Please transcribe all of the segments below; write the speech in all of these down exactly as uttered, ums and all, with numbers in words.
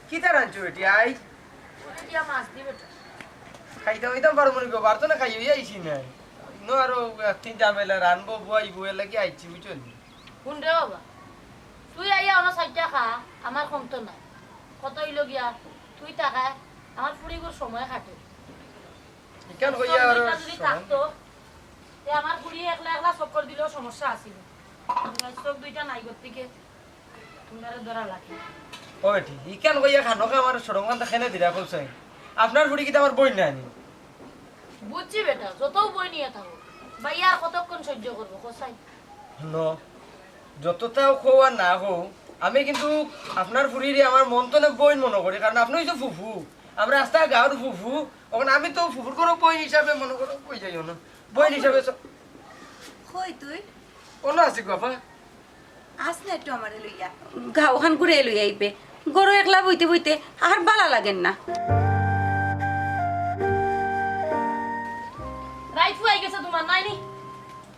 কিতা রানছো বেটি আইজ? ওটা দিয়া মাছ দি বেটা। খাইতাম খাইতাম পারমু নি গো, বার তো না খাই অইয়া আইছি না। ইনো আরো একদিন ঝামেলা, রানবো, বওয়াইবো, এর লাগি আইছি, বুঝছো নি? হুন রে বাবা, তুই আইয়া অনো চাইরটা খা, আমার কমতো নাই। কত অইলো গিয়া, তুই থাকায় আমার ফুড়িগুর সময় কাটে। ইখান কইয়া আর দুইটা যদি সময় থাকতো, তে আমার ফুড়ি একলা একলা চক্কর দিলেও সমস্যা আছিল। চোখ দুইটা নাই গতিকে তুমরারে ধরা লাগে। ও বেটি, ইখান কইয়া খানোকা আমার শরম খানটা কেনে দিরা কও চাই? আপনার ফুড়ি কিতা আমার বইন নায় নি? বুঝছি বেটা, যতও বইন অইয়া থাকো, ভাইয়া আর কতক্ষণ সহ্য করবো, কও চাই? ন, যততাও কও আর না কও, আমি কিন্তু আপনার ফুড়িরে আমার মন তনে বইন মনো করি, কারণ আপনে অইছে ফুফু, আমরা আস্তা গাঁওর ফুফু, অখন আমি তো ফুফুর ঘরো বইন হিসাবে মনো করো, কই যাইও না, বইন হিসাবে চ-, কই তুই? অনো আছি গো আপা। আস না একটু আমারে লইয়া। গাঁওখান ঘুরে লইয়া আইবে। ঘরো একলা বইতে বইতে আর বালা লাগের না। রাইত ফুয়াই গেছে তুমার, নায় নি?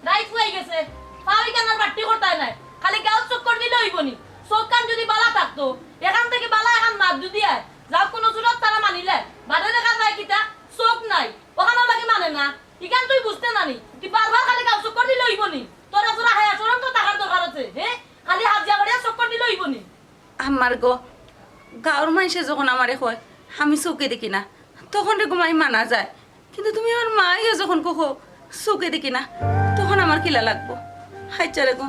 রাইত ফুয়াই গেছে। ফাও ইখান আর বাট্টি করতায় নায়। খালি গাঁওত চক্কর দিলে অইবো নি? চোখ কান যুদি বালা থাকতো, এখান থাকি বালা এখান মাত যুদি আয়, যাও কুনু সুরত তারা মানিলে, বাদে দেখা যায় কিতা? চোখ নাই, অখানর লাগি মানে না। ইখান তুই বুঝতে না নি? তুই বারবার খালি গাঁওত চক্কর দিলে অইবো নি? তোর এতটা হায়া শরম তো থাকার দরকার আছে, হে? খালি হাজিয়া করিয়া চক্কর দিলে অইবো নি? আমার গো, গাঁওর মাইনষে যখন আমারে কয়, আমি চউখে দেখি না, তখন রে গো মাই মানা যায়। কিন্তু তুমি আমার মা অইয়া যখন কও, চউখে দেখি না, তখন আমার কিলা লাগবো? হাইচ্ছা রে গো,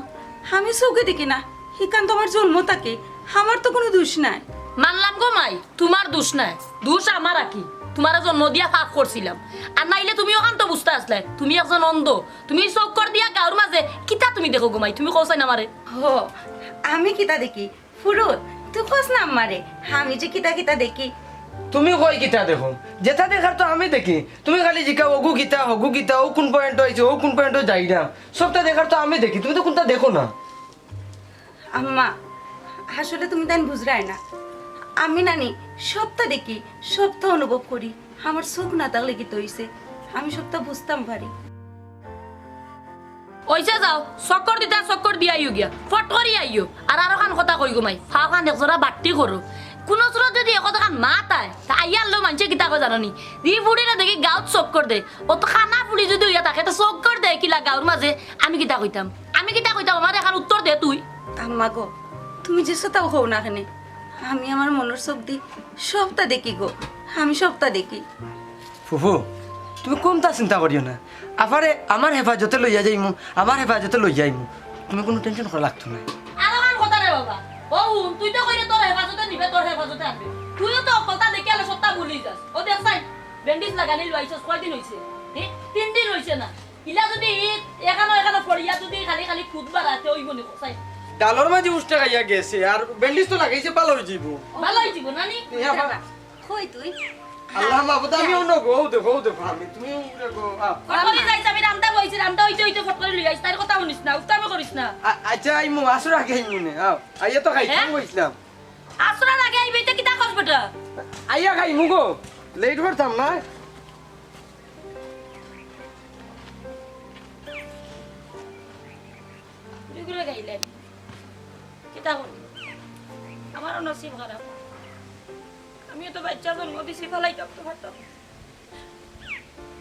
আমি চউখে দেখি না, ইখান তো আমার জন্ম থাকি, আমার তো কুনু দুষ নাই। মানলাম গো মাই, তুমার দুষ নাই, দুষ আমার আকি। তুমারে জন্ম দিয়া পাপ করছিলাম, আর নাইলে তুমি অখান তো বুঝতা আছলায়, তুমি একজন অন্ধ, তুমি চক্কর দিয়া গাঁওর মাঝে কিতা তুমি দেখো গো মাই, তুমি কও চাই না আমারে? হ, আমি কিতা দেখি? ফুরুত, তুই কস না আমারে, আমি যে কিতা কিতা দেখি। তুমি কই কিতা দেখো? যেতা দেখার তো আমি দেখি। তুমি খালি জিকাও, অগু কিতা, হগু কিতা, অউ কুন point অইছে, অউ কুন point যাইরাম। সবতা দেখার তো আমি দেখি, তুমি তো কুনতা দেখো না। আম্মা, আসলে তুমি তাইন বুঝরায় না। আমি নানি সবতা দেখি, সবতা অনুভব করি। আমার চউখ না থাকলে কিতা অইছে, আমি সবতা বুঝতাম পারি। অইছে যাও, চক্কর দিতা চক্কর দিয়া আইও গিয়া, ফট করি আইও। আর আরোখান কথা কই গো মাই, ফাওখান একজরা বাট্টি করো। কুনু সুরত যুদি একটাখান মাত আয়, তে আইয়া আল্লো মাইনষে কিতা কয় জানো নি? ই ফুড়িরে দেখি গাঁওত চক্কর দে। অত কানা ফুড়ি যুদি অইয়া থাকে, তে চক্কর দে কিলা গাঁওর মাঝে? আমি কিতা কইতাম? আমি কিতা কইতাম? আমারে এখান উত্তর দে তুই। আম্মা গো, তুমি যেসাতাও কও না কেনে, আমি আমার মনর চউখদি সবতা দেখি গো, আমি সবতা দেখি। ফুফু, তুমি কুনতা চিন্তা করিও না। আফারে আমার হেফাজতে লইয়া যাইমু, আমার হেফাজতে লইয়া আইমু। তুমি কুনু tension করা লাগতো নায়। আরোখান কথা রে বাবা। ও হুন, তুই তো কইরে তোর হেফাজতে নিবে, তোর হেফাজতে আনবে। তুইও তো অকলতা দেখিয়ালে সবতা ভুলি যাস। ও দেখ চাই, bandage লাগানি লইছস, কয়দিন অইছে? হে? তিন দিন অইছে না। ইলা যুদি ই এখানো এখানো পড়িয়া যুদি খালি খালি খুদ বাড়াতে অইবো নি, কও চাই? ডালর মাঝে উষ্টা খাইয়া গেছে, আর bandage তো লাগাইছে, ভালা অইযিবো। ভালা অইযিবো না নি? এ আবার কই তুই? আল্লাহ মাবুদ, আমি অন্য গো, অউ দেখো, অউ দেখো, আমি, তুমি উঠে গো, আও। ফট করি যাইস, আমি রান্দা বইছি, রান্দা অইতে অইতে ফট করি লই আইস, তার কথা হুনিস না, উত্তামি করিস না। আ-, আচ্ছা, আইমু, আসর আগে আইমু নে, আও। আইয়া তো খাইতাম হে? বইছিলাম। আসর আগে আইবে, ইতা কিতা কস বেটা? আইয়া খাইমু গো, late করতাম না। ঘুরে ঘুরে গাইলে। কিতা করবো? আমারও নসিব খারাপ। আমিও তো বাইচ্চা জন্ম দিছি, ফালাইতাম তো পারতাম না।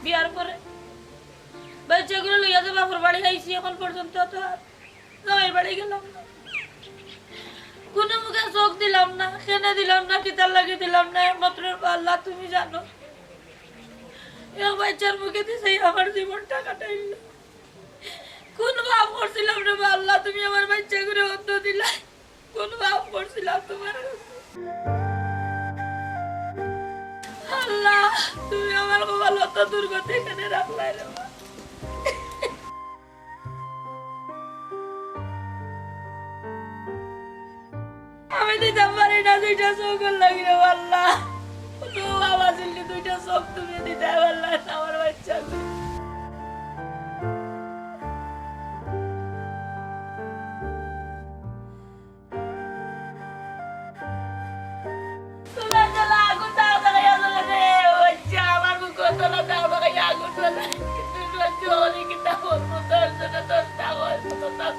বিয়ার পরে বাইচ্চাগুরে লইয়া যে বাপর বাড়ি আইছি, এখন পর্যন্ত তো আর জামাইর বাড়ি গেলাম না। কুনু মুখে চউখ দিলাম না, কেনে দিলাম না, কিতার লাগি দিলাম না, একমাত্র আল্লাহ তুমি জানো। এক বাইচ্চার মুখে দিছে আমার জীবনটা কাটাইল। কুন পাপ করছিলাম রে বা আল্লাহ, তুমি আমার বাইচ্চাগুরে অন্ধ দিলায়? কুন পাপ করছিলাম তুমার কাছে? আল্লাহ, তুমি আমার কপাল অত দুর্গতি কেনে রাখলায় রে বা? আমি দিতাম পারি না দুইটা চউখর লাগি রে বা আল্লাহ। কুনু বাবা ছিল দুইটা চউখ তুমি দিতায় পারলায় না আমার বাইচ্চারে। চুলার তলা আগুন দাও দাও করিয়া জ্বলে রে, ও বাচ্চা, আমার বুকর তলা দাও দাও করিয়া আগুন জ্বলে। কিন্তু সহ্য হলে কিতা করবো, তোর জন্য তোর তা হয়, কত তা-,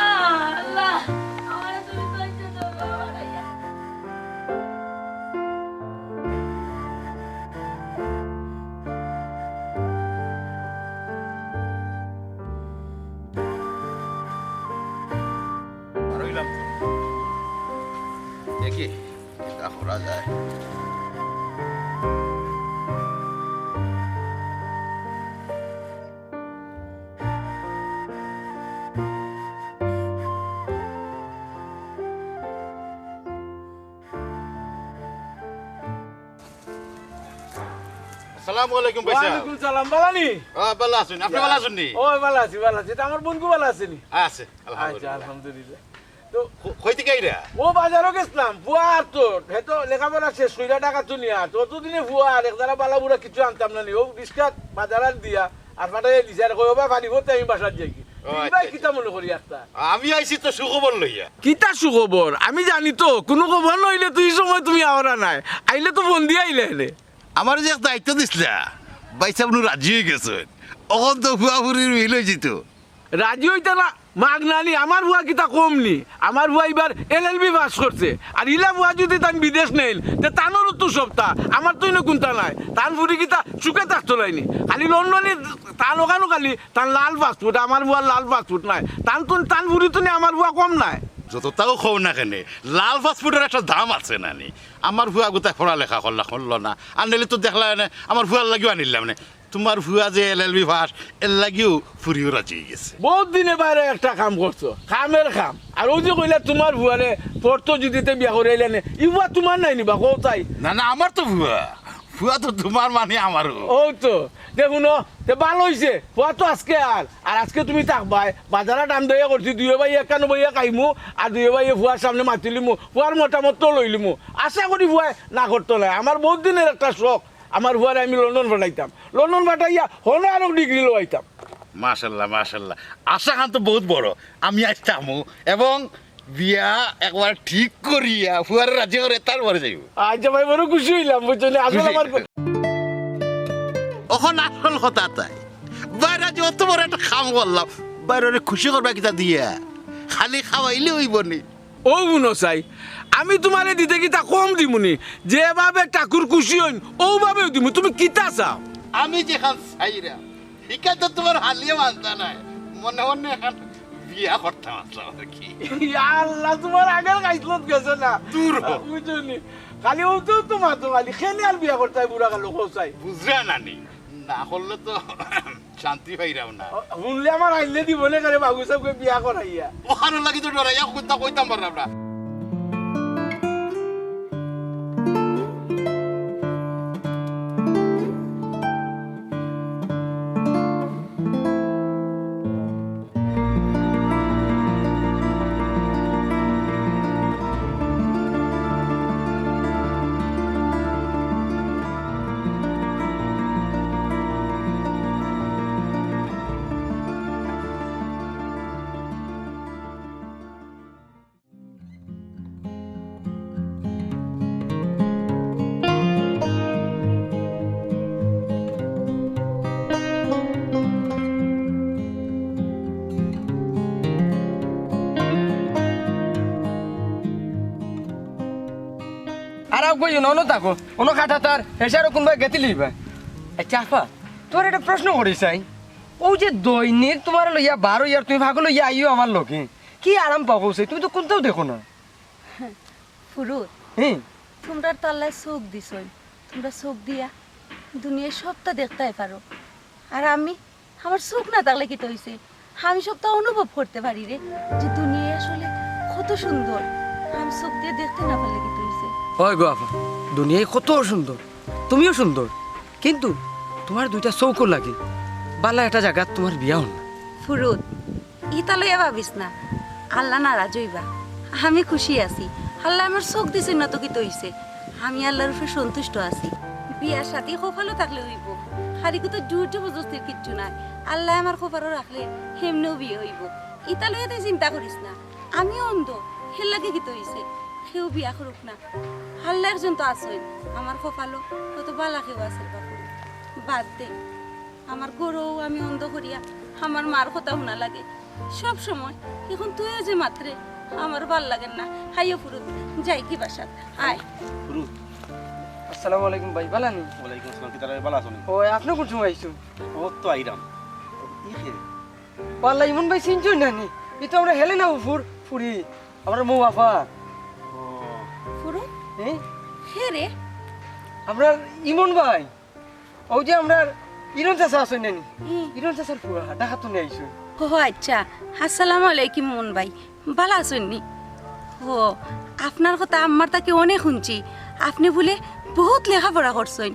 আহ, আল্লাহ, আমারে তুমি সহ্য করো, বাবা, দেখি, কিতা করা যায়। আসসালামু আলাইকুম ভাই সাহেব। ওয়ালাইকুম সালাম, ভালা নি? আ, ভালা আছইন? আপনি ভালা আছইন নি? ও, ভালা আছি, ভালা আছি। তা আমার বইনগু ভালা আছে নি? আছে, আচ্ছা, আলহামদুলিল্লাহ। আলহামদুলিল্লাহ। তো ক-, কই থাকি আইরা? ও বাজারো গেছলাম, ফুয়া আর তো, হে তো লেখাপড়া শেষ কইরা ঢাকা তো নিয়া, তো অতদিনে ফুয়া আর এক জারা ভালা বুরা কিছু আনতাম না নি, ও রিস্কাত বাজার আর দিয়া, আর ফাটাইয়া দিছে, আর কই, "ও বা, পানি পড়তে আমি বাসাত যাই কি?" ও, ই ভাই আচ্ছা, কিতা আচ্ছা। মনে করি একটা? আমি আইছি তো সুখবর লইয়া। কিতা সুখবর? আমি জানি তো, কুনু খবর নইলে তুই ই সময় তুমি আওরা নায়, আইলে তো ফোন দিয়া আইলে হেনে। আমার যে এক দায়িত্ব দিছলা, ভাই সাহেব নু রাজি অই গেছইন। অখন তো ফুয়া ফুরির মিল অই যিতো। রাজি অইতা না, মাগ না নি, আমার ফুয়া কিতা কম নি? আমার ফুয়া ইবার এল এল বি পাস করছে। আর ইলা ফুয়া যুদি তান বিদেশ নেইল, তে তানরও তো সবতা, আমার তো ইনো কুন্তা নাই। তান ফুরি কিতা সুখে থাকতো নায় নি? খালি লন্ডনে তান অখানো খালি, তান লাল পাসপোর্ট, আমার ফুয়ার লাল পাসপোর্ট নাই। তান তো, তান ফুরি তো নি আমার ফুয়া কম নায়। যততাও কও না কেনে, লাল পাসপোর্টর একটা দাম আছে না নি? আমার ফুয়া গুতায় পড়ালেখা করলা, করলো না। আর নাইলে তো দেখলা না, আমার ফুয়ার লাগিও আনিলাম না। তুমার ফুয়া যে এল এল বি পাস, এর লাগিও ফুরিও রাজি অই গেছে। বউত দিনে বাইরে একটা কাম করছো, কামের কাম। আর অউ যে কইলা তুমার ফুয়ারে পড়তো যুদি তে বিয়া করাইলা নে, ই ফুয়া তুমার নায় নি বা, কও চাই? না, না, আমার তো ফুয়া। ফুয়া তো তুমার মানে আমারও। অউ তো, তে হুনো, তে ভালা অইছে, ফুয়া তো আজকে আর, আর আজকে তুমি থাকবায়, বাজারো দাম দইয়া করছি, দুইও ভাইয়ে একখানো বইয়া খাইমু, আর দুইও ভাইয়ে ফুয়ার সামনে মাতিলিমু, ফুয়ার মতামত তো লইলিমু। আশা করি ফুয়ায় না করতো নায়, আমার বউত দিনের একটা শখ। আমার ফুয়ারে আমি লন্ডন পাঠাইতাম, লন্ডন পাঠাইয়া হনো আরো ডিগ্রি লওয়াইতাম। মাশাআল্লাহ, মাশাআল্লাহ, আশা খান তো বউত বড়। আমি আইজ থাকমু এবং বিয়া একবার ঠিক করিয়া ফুয়ারে রাজি করাইয়া তারপরে যাইমু। আচ্ছা ভাই, বড় খুশি অইলাম, বুঝছো নি? আসলে আমার অখন আসল কথা তাই, ভাইরে যে অত বড় একটা কাম করলাম, ভাইরে খুশি করবা কিতা দিয়া? খালি খাওয়াইলে অইবো নি? অউ হুনো চাই, আমি তুমারে দিতে কিতা কম দিমু নি? যেভাবে ঠাকুর খুশি অইন, অউভাবেউ দিমু। তুমি কিতা চাও? আমি যেখান চাইরাম, ইখান তো তুমার হালিয়ে মানতা নায়। মনে মনে এখান বিয়া করতাম আছলাম আর কি। ইয়া আল্লাহ, তুমার আগের খাইছলত গেছে না? দূর হ। বুঝছো নি? খালি অউ তো, তো মাতো খালি। কেনে আর বিয়া করতায় বুড়া কালো, কও চাই? বুঝরা না নি? না করলে তো শান্তি পাইরাম না। হুনলে আমার আইলে দিবো নে কেনে বাবু সাবরে বিয়া করাইয়া। অখানর লাগি তো ডরাইয়া কুন্তা কইতাম পাররাম না। আর আও কই, অনো, অনো থাকো, অনো খাটা তার, হেষে আরো কুনবায় গেতি লইবা। আচ্ছা আফা, তুমারে একটা প্রশ্ন করি চাই, অউ যে দৈনিক তুমারে লইয়া বার অইয়ার তুমি পাগল অইয়া আইও আমার লগে, কি আরাম পাও কও চাই? তুমি তো কুন্তাউ দেখো না। ফুরুত, হুম। তুমরার তো আল্লায় চউখ দিছইন, তুমরা চউখ দিয়া দুনিয়ার সবতা দেখতায় পারো। আর আমি, আমার চউখ না থাকলে কিতা অইছে? আমি সবতা অনুভব করতে পারি রে, যে দুনিয়া আসলে কত সুন্দর। আমি চউখ দিয়া দেখতে না পারলে কিতা অইছে? অয় গো আফা, দুনিয়া কত সুন্দর, তুমিও সুন্দর, কিন্তু তুমার দুইটা চউখর লাগি ভালা একটা জাগাত তুমার বিয়া অর না। ফুরুত, ইতা লইয়া ভাবিস না, আল্লা নারাজ অইবা। আমি খুশি আছি, আল্লায় আমার চউখ দিছইন না তো কিতা অইছে, আমি আল্লার উপরে সন্তুষ্ট আছি। বিয়া শাদি কপালো থাকলে অইবো, খালি তো জোর জবরদস্তির কিচ্ছু নাই। আল্লায় আমার কপালো রাখলে হেমনেউ বিয়া অইবো, ইতা লইয়া তুই চিন্তা করিস না। আমি অন্ধ, হের লাগি কিতা অইছে, কেউ বিয়া করুক না, আল্লা একজন তো আছইন, আমার কপালো কত ভালা কেউ আছে বাপু। বাদ দে, আমার ঘরো আমি অন্ধ করিয়া আমার মার কথা হুনা লাগে সব সময়। এখন তুইও যে মাতরে, আমার ভালা লাগের না। আইও ফুরুত, যাইগি বাসাত, আয়। ফুরুত। আসসালামু আলাইকুম ভাই, ভালা নি? ওয়ালাইকুম আসসালাম, কিতা রে, ভালা আছো নি? অয়, আপনে কুন সময় আইছইন? অউ তো আইরাম। ই কে? আল্লা, ইমন ভাই চিনছইন না নি? ই তো আমরার হেলেনা ফুফুর ফুরি। আমরার মৌ আফা। ও, হে রে? আমরার ইমন ভাই, অউ যে আমরার ইরন চাচা আছইন না নি? হুম। ইরন চাচার ফুয়া, ঢাকা থনে আইছইন। ও আচ্ছা, আসসালামু আলাইকুম ইমন ভাই, ভালা আছইন নি? ও, আপনার কথা আম্মার তাকে অনেক হুনছি, আপনে বুলে বউত লেখাপড়া করছইন।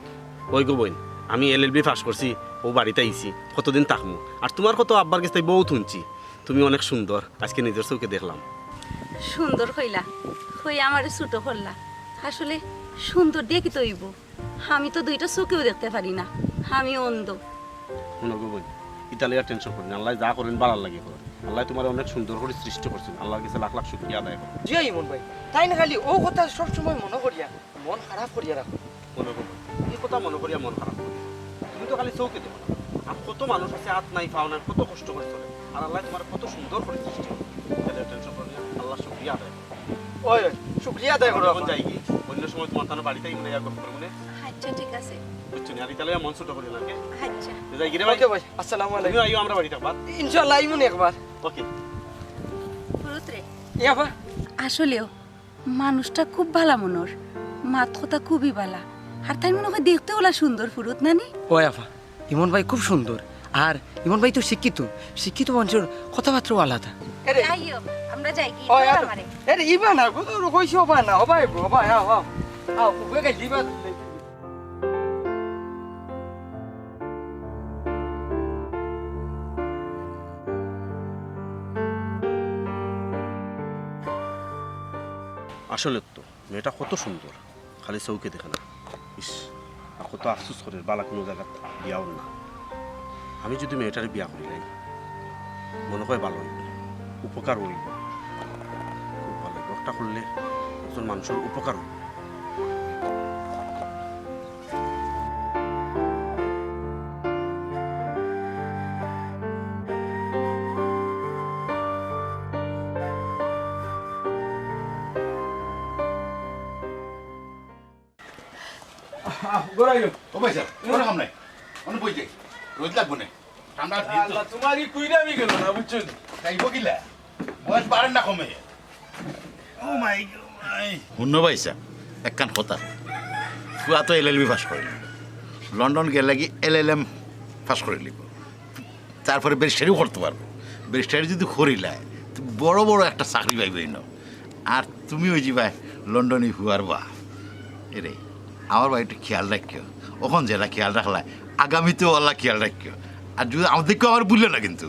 ওই গো বইন, আমি এল এল বি পাশ করছি, অউ বাড়িত আইছি, কতদিন থাকমু? আর তুমার কথা আব্বার গেছ থাকি বউত হুনছি, তুমি অনেক সুন্দর, আইজকে নিজর চউখে দেখলাম। সুন্দর কইলা, কই আমারে ছুটো করলা। আসলে সুন্দর দিয়া কিতা অইবো? আমি তো দুইটা চউখেও দেখতে পারি না, আমি অন্ধ। হুনো গো বইন, ইতা লইয়া টেনশন করিও না, আল্লায় যা করইন ভালার লাগি করইন। আল্লায় তুমারে অনেক সুন্দর করি সৃষ্টি করছইন, আল্লার গেছে লাখ লাখ শুকরিয়া আদায় করো। জি ইমন ভাই, তাইন খালি অউ কথা সব সময় মনো করিয়া মন খারাপ করিয়া রাখো। মনো করো, ই কথা মনো করিয়া মন খারাপ করিও না। তুমি তো খালি চউখে দেখো না, আর কত মানুষ আছে আত নাই পাও নাই, কত কষ্ট করি চলে, আর আল্লায় তুমারে কত সুন্দর করি সৃষ্টি করছইন। ইতা লইয়া টেনশন করিও না, আল্লার শুকরিয়া আদায় করো। ওই, ওই, শুকরিয়া আদায় করো। এখন যাইগি, অইন্য সময় তুমার তান বাড়িত আইমুনে, ইয়া গফ করমুনে। আচ্ছা, ঠিক আছে। বুঝছো নি? আর ইতা লইয়া মন ছুটো করিও না, ওকে? আচ্ছা। যাইগি রে ভাই। ওকে ভাই, আসসালামু আলাইকুম। তুমিও আইও আমরার বাড়িত একবার। ইনশাআল্লাহ আইমুনে একবার। ওকে। ফুরুত রে। ইয়া বা। আসলেও মানুষটা খুব ভালা মনর, মাত কথা খুবই ভালা। আর তাইন মনো কয় দেখতে অলা সুন্দর ফুরুত নানি? ওই আফা, ইমন ভাই খুব সুন্দর। আর ইমন ভাই তো শিক্ষিত, শিক্ষিত মানষর কথাবার্তাও আলাদা। এরে, আইও, আমরা যাইগি, ওই, তোরা আতো, আমারে। এরে, ইবা না, কত কইছি, ওবা না, ওবা আইবো, ওবা, আও, আও। আও, ওবে গেলি, ইবা। আসলে তো মেয়েটা কত সুন্দর, খালি চউখে দেখে না। ইস, আর কত আফসোস করের, ভালা কুনু জাগাত বিয়া অর না। আমি যুদি মেয়েটারে বিয়া করিলাই, মনো কয় ভালা অইবো, উপকার অইবো, খুব ভালা অইবো। একটা করলে একজন মানষর উপকার অইবো। আহ, ঘরো আইও। ও ভাইসাব, কোনো কাম নাই। অনো বই যাই। রইদ লাগবো না। ঠান্ডা দিন তো। আল্লাহ, তুমার ই কুইরামি গেল না, বুঝছো নি? যাইবো কিলা? বয়স বাড়ের না কমে? ও মাই গড, মাই। হুনো ভাইসাব, একখান কথা। ফুয়া তো এল এল বি পাস করিল। লন্ডন গেলেগি এল এল এম পাস করিলিবো। তারপরে ব্যারিস্টারিও করতে পারবো। ব্যারিস্টারি যুদি করিলায়, তো বড় বড় একটা চাকরি পাইবো ইনো। আর তুমি অইযিবায় লন্ডনি ফুয়ার বাফ। এরে, আমার বায় একটু খেয়াল রাখিও। অখন যেলা খেয়াল রাখলায়, আগামীতেও অলা খেয়াল রাখিও। আর যুদি আমারে দেখো, আমারে ভুলিও না কিন্তু।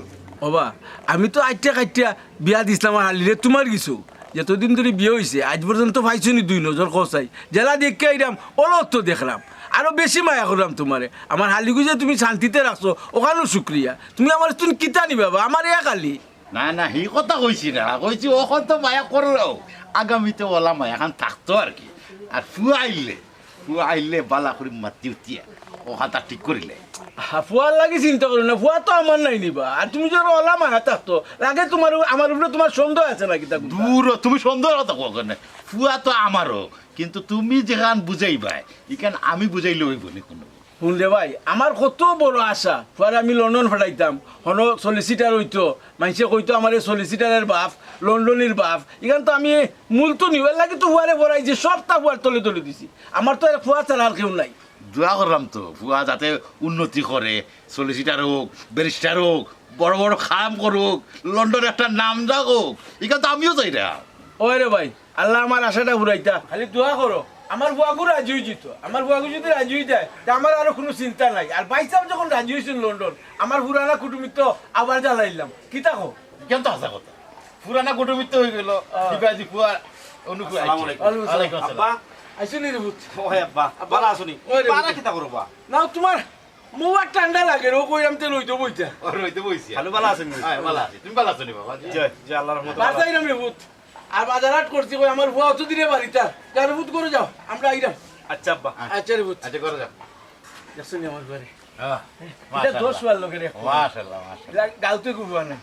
ওবা, আমি তো আইট্টা কাইট্টা বিয়া দিছলাম আমার হালিরে তুমার গেছে। যতদিন ধরি বিয়া অইছে, আইজ পর্যন্ত পাইছো নি দুই নজর কও চাই? যেলা দেখিয়া আইরাম, অলা তো দেখরাম। আরো বেশি মায়া কররাম তুমারে। আমার হালিগু যে তুমি শান্তিতে রাখছো, অখানও শুক্রিয়া। তুমি আমার তুন কিতা নিবা বা? আমার এক হালি। না, না, হি কথা কইছি না। কইছি, অখন তো মায়া করলেও আগামীতে অলা মায়াখান থাকতো আর কি। আর ফুয়া আইলে, ফুয়া আইলে ভালা করি মাতি উতিয়া অখানতা ঠিক করিলে। হা, ফুয়ার লাগি চিন্তা করিও না, ফুয়া তো আমার নায়নি বা। আর তুমি যে অলা মায়া থাকতো, লাগে তুমার উ-, আমার উপরে তুমার সন্দেহ আছে নাকি তা? দূর, তুমি সন্দেহর কথা কও কেনে? ফুয়া তো আমারও, কিন্তু তুমি যেখান বুঝাইবায়, ইখান আমি বুঝাইলে অইবো নি কুনু? হুন রে ভাই, আমার কত বড় আশা, ফুয়ারে আমি লন্ডন পাঠাইতাম, হনো সলিসিটার অইতো, মাইনষে কইতো আমারে সলিসিটারের বাফ, লন্ডনির বাফ। ইখান তো আমি মুলতনি, এর লাগি তো ফুয়ারে পড়াইছি, সবতা ফুয়ার তলে তলে দিছি। আমার তো ফুয়া ছাড়া আর কেউ নাই। দোয়া কররাম তো, ফুয়া যাতে উন্নতি করে, সলিসিটার অউক, ব্যারিস্টার অউক, বড় বড় কাম করুক, লন্ডনে একটা নাম ডাক অউক, ইখান তো আমিও চাইরাম। ওই রে ভাই, আল্লায় আমার আশাটা পুরাইতা। খালি দোয়া করো, আমার ফুয়াগু রাজি অইযিতো। আমার ফুয়াগু যুদি রাজি অইযায়, তে আমার আরো কুনু চিন্তা নাই। আর ভাইসাব যখন রাজি অইছইন লন্ডন, আমার পুরানা কুটুমিত আবার জ্বালাইলাম। কিতা কও? ইখান তো হাছা কথা। পুরানা কুটুমিত অইগেলো, আহ। দিবাজি ফুয়া, অনু ফুয়া আসসালামু আইছে। আলাইকুম। ওয়ালাইকুম আসসালাম। আব্বা। আইছো নি রে পুত? ওই আব্বা, আব্বা। ভালা আছো নি? ওই রে বারা পুত। কিতা করো বা? না, তুমার মউয়া ঠান্ডা লাগে রে, অউ কইরাম তে রইদো বইতা। ও, রইদো বইছি। খালু ভালা আছইন নি? হ্যাঁ, ভালা আছি। তুমি ভালা আছো নি বাবা? জি। জি, জি, আল্লাহর রহমতে ভালা আছি। বাঁচাইরাম রে পুত। আর বাজার হাট করছি কই, আমার ফুয়া অত দিনে বাড়িত। যা রে পুত, ঘরো যাও, আমরা আইরাম। আচ্ছা আব্বা। আচ্ছা রে পুত। আচ্ছা, ঘরো যাও। দেখছো নি আমার ফুয়ারে? হ্যাঁ, ইটা মাশাআল্লাহ। দশ বার লোকের এক ফুয়া। মাশাআল্লাহ, মাশাআল্লাহ। গা-, গাউতে খুব ফুয়া না।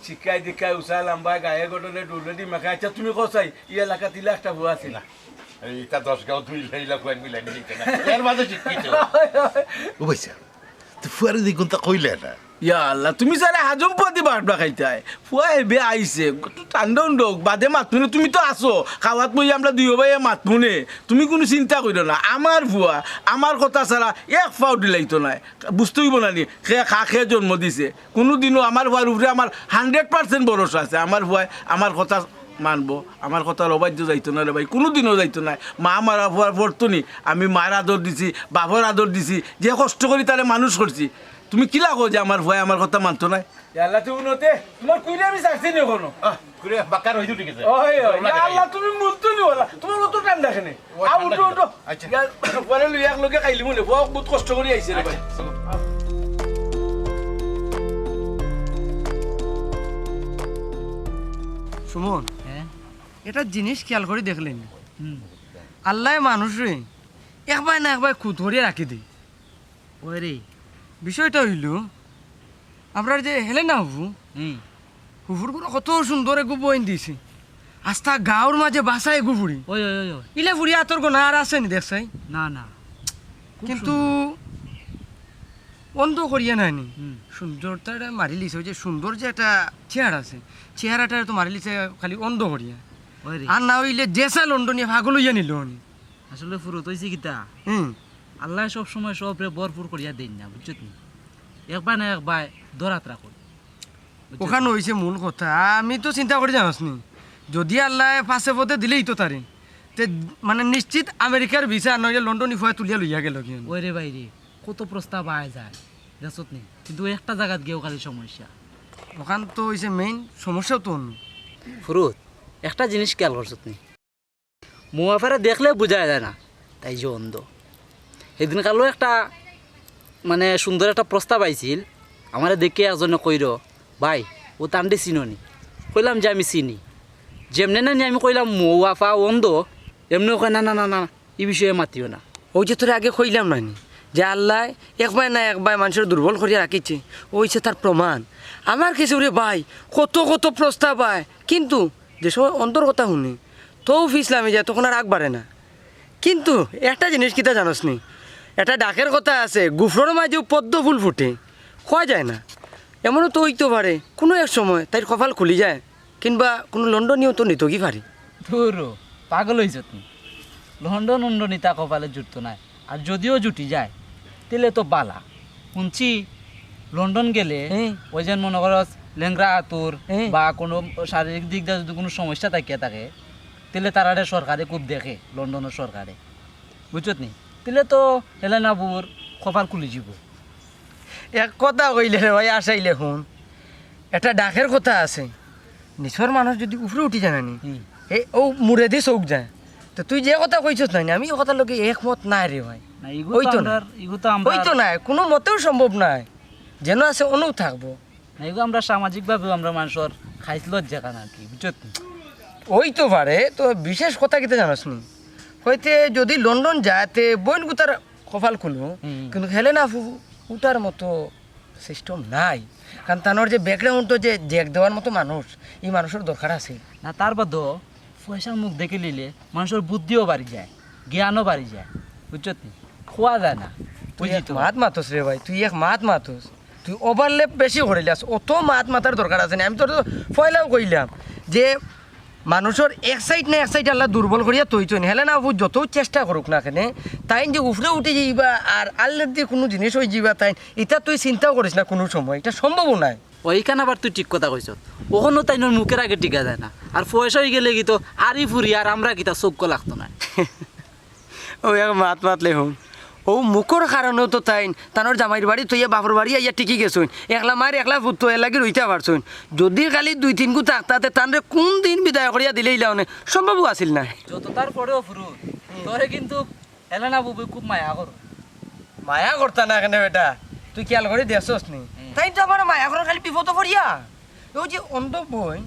শিক্ষায় দীক্ষায় উষা লাম্বায় গায়ে গঠনে ডৌলেদি মাখায়। আচ্ছা, তুমি কও চাই, ই এলাকাত ইলা একটা ফুয়া আছে না? এই ইটা দশ গাঁও দুই লাইলা ফুয়া মিলাই নিতে না। এর মাঝে শিক্ষিত। ও ভাইসাব, ফুয়ারে দেখুন তা কইলে না। ইয়া আল্লাহ, তুমি সারা হাজম পুয়াতি বাটবা খাইতায়। ফুয়া এবে আইছে, একটু ঠান্ডা উন্ডা অউক, বাদে মাতমুনে, তুমি তো আছো। খাওয়াত বই আমরা দুইও ভাইয়ে মাতমুনে। তুমি কুনু চিন্তা করিও না। আমার ফুয়া, আমার কথা ছাড়া এক ফাও দিলাইতো নায়। বুঝতে অইবো না নি? খে খা খে জন্ম দিছে। কুনুদিনও আমার ফুয়ার উপরে আমার হান্ড্রেড পার্সেন্ট ভরসা আছে। আমার ফুয়ায় আমার কথা মানবো, আমার কথার অবাধ্য যাইতো না রে ভাই, কুনুদিনও যাইতো না। মা মারা ফুয়ার পর তো নি, আমি মার আদর দিছি, বাপর আদর দিছি, যে কষ্ট করি তারে মানুষ করছি। তুমি কিলা কও যে আমার ফুয়ায় আমার কথা মানতো নায়? ইয়া আল্লাহ, তুমি উন্নতে, তোমার কুইরে আমি ছাড়ছি নি এখনো। আহ, কুইরে বাক্কা রইদে উঠি গেছে। ওই, ওই, ইয়া আল্লাহ, তুমি মুলতো নি ওলা, তোমার অত টান দেখে নি। ও, আ, ঠান্ডা উঠো, ঠান্ডা। উঠো। আচ্ছা। ইয়া, পরে লই এক লগে খাইলি মনে, বউত কষ্ট করি আইছে রে ভাই। আচ্ছা, চলো। সুমন, হ্যাঁ? এটা জিনিস খেয়াল করি দেখলেন? হুম। আল্লায় মানুষরে একবার না একবার খুদ করিয়া রাখি দেয়। ওই রে। বিষয়টা অইলো, আমরার যে হেলেনা ফুফু, হুম। ফুফুর ঘরো কত সুন্দর এগু বইন দিছে। আস্তা গাঁওর মাঝে বাসা এগু ফুড়ি। ওই, ওই, ওই, ওই। ইলা ফুড়ি আতর গোনা আর আছে নি দেখছাই? না, না। খুব কিন্তু সুন্দর। অন্ধ করিয়া নায় নি। হুম। সুন্দরতাটা মারিলিছে, ওই যে সুন্দর যে একটা চেহারা আছে, চেহারাটা তো মারিলিছে খালি অন্ধ করিয়া। ওই রে। আর না অইলে যেছা লন্ডনিয়া পাগল অইয়া নিলো নি। আসলে ফুরুত অইছে কিতা? হুম। আল্লায় সব সময় সবরে ভরপুর করিয়া দেইন না, বুঝছত নি? একবায় না একবায় ধরাত রাখইন। বুঝছত নি? অখান অইছে মূল কথা। আমি তো চিন্তা করি জানোস নি, যুদি আল্লায় পাছে পথে দিলেই তো তারে, তে মানে নিশ্চিত আমেরিকার ভিসা নইলে লন্ডনি ফুয়া তুলিয়া লইয়া গেলো গি। ওই রে ভাই রে, কত প্রস্তাব আয় যায়, দেখছত নি? কিন্তু একটা জাগাত গিয়াও খালি সমস্যা। অখান তো অইছে মেইন সমস্যা তো অন্য। ফুরুত, একটা জিনিস খেয়াল করছত নি? মৌ আফারে দেখলে বুঝা যায় না, তাই যে অন্ধ। হিদিন কালো একটা, মানে, সুন্দর একটা প্রস্তাব আইছিল, আমারে দেখিয়া একজনে কইর, "ভাই, অউ তানরে চিনো নি?" কইলাম যে, "আমি চিনি।" যেমনে না নি আমি কইলাম, "মৌ আফা অন্ধ", এমনেউ কয়, "না, না, না, না, ই বিষয়ে মাতিও না।" অউ যে তোরে আগে কইলাম না নি, যে আল্লায় একবায় না একবায় মানষরে দুর্বল করিয়া রাখিছে, অউ অইছে তার প্রমাণ। আমার গেছে রে ভাই, কত কত প্রস্তাব আয়, কিন্তু যে সময় অন্ধর কথা হুনি, তউ ফিছলামি যায়, তখন আর আগ বাড়ে না। কিন্তু একটা জিনিস কিতা জানোস নি? একটা ডাকের কথা আছে, "গুফরর মাঝেউ পদ্ম ফুল ফুটে", কওয়া যায় না। এমনও তো অইতো পারে, কুনু এক সময় তাইর কপাল খুলি যায়, কিংবা কুনু লন্ডনিও তো নিতোগি পারে। ধুরো, পাগল অইছত নি? লন্ডন উন্ডন ইতা কপালে জুটতো নায়। আর যুদিও জুটি যায়, তেলে তো বালা। হুনছি, লন্ডন গেলে, হ্যাঁ। ওই যেন মনো করস, লেংড়া আতুর হ্যাঁ। বা কুনু শারীরিক দিক দিয়া যুদি কুনু সমস্যা থাকিয়া থাকে, তেলে তারারে সরকারে খুব দেখে, লন্ডনর সরকারে। বুঝছত নি? তেলে তো হেলেনা ফুফুর কপাল খুলি যিবো। এক কথা কইলে রে ভাই, আসাইলে হুন, একটা ডাকের কথা আছে, নিচর মানুষ যুদি উপরে উঠি যায় না নি, হুম। হে অউ মুড়েদি চউখ যায়। তো তুই যে কথা কইছস না নি, আমি ই কথার লগে একমত নায় রে ভাই। না, ইগু তো অইতো না। আমরার, ইগু তো আমরার অইতো নায়, কুনু মতেউ সম্ভব নায়। যেন আছে অনউ থাকবো। না, ইগু আমরা সামাজিকভাবেউ আমরা মানষর খাইছ লজ্জা খান আর কি, বুঝছত নি? অইতো পারে, তো বিশেষ কথা কিতা জানোস নি? কইতে যুদি লন্ডন যায়, তে বইন গুতার কপাল খুলবো, হুম। কিন্তু হেলেনা ফুফু উঠার মতো সিস্টেম নাই। কারণ তানর যে ব্যাকগ্রাউন্ড তো যে জেক দেওয়ার মতো মানুষ, ই মানুষর দরকার আছে। না, তার বাদেও পয়সার মুখ দেখিলিলে মানষর বুদ্ধিও বাড়ি যায়, জ্ঞানও বাড়ি যায়, বুঝছত নি? কওয়া যায় না, তুই বুঝলি এক তো? মাত মাতস রে ভাই, তুই এক মাত মাতস। তুই ওভারল্যাপ বেশি করিলাস, অত মাত মাতার দরকার আছে নি। আমি তোর পয়লাউ কইলাম যে মানষর এক সাইড না এক সাইড আল্লায় দুর্বল করিয়া থইছইন। হেলেনা ফুফু যতউ চেষ্টা করুক না কেনে, তাইন যে উপরে উঠি যাইবা আর আল্লার দি কুনু জিনিস অই যাইবা তাইন, ইতা তুই চিন্তাও করিস না কুনু সময়, ইটা সম্ভবও নায়। অউ ইখান আবার তুই ঠিক কথা কইছস। অখনো তাইনর মুখর আগে টিকা যায় না। আর পয়সা অইগেলে কিতা আরি ফুরি আর আমরা কিতা চউখ লাগতো নায়। অউ এক মাত মাতলে হুন। অউ মুখর কারণেউ তো তাইন তানর জামাইর বাড়ি থইয়া বাপর বাড়ি আইয়া টিকি গেছইন। একলা মার একলা পুত তো এরলাগি রইতা পারছইন। যুদি খালি দুই তিনগু থাকতা তে তানরে কুনদিন বিদায় করিয়া দিলাইলা অনে, সম্ভবউ আছিল নায়। যত তার পরেও ফুফু, তোরে কিন্তু হেলেনা ফুফুয়ে খুব মায়া করইন। মায়া করতা না কেনে বেটা? তুই খিয়াল করি দেখছস নি? হুম। তাইন তো আমারে মায়া করইন খালি বিপদো পড়িয়া। অউ যে অন্ধ বইন,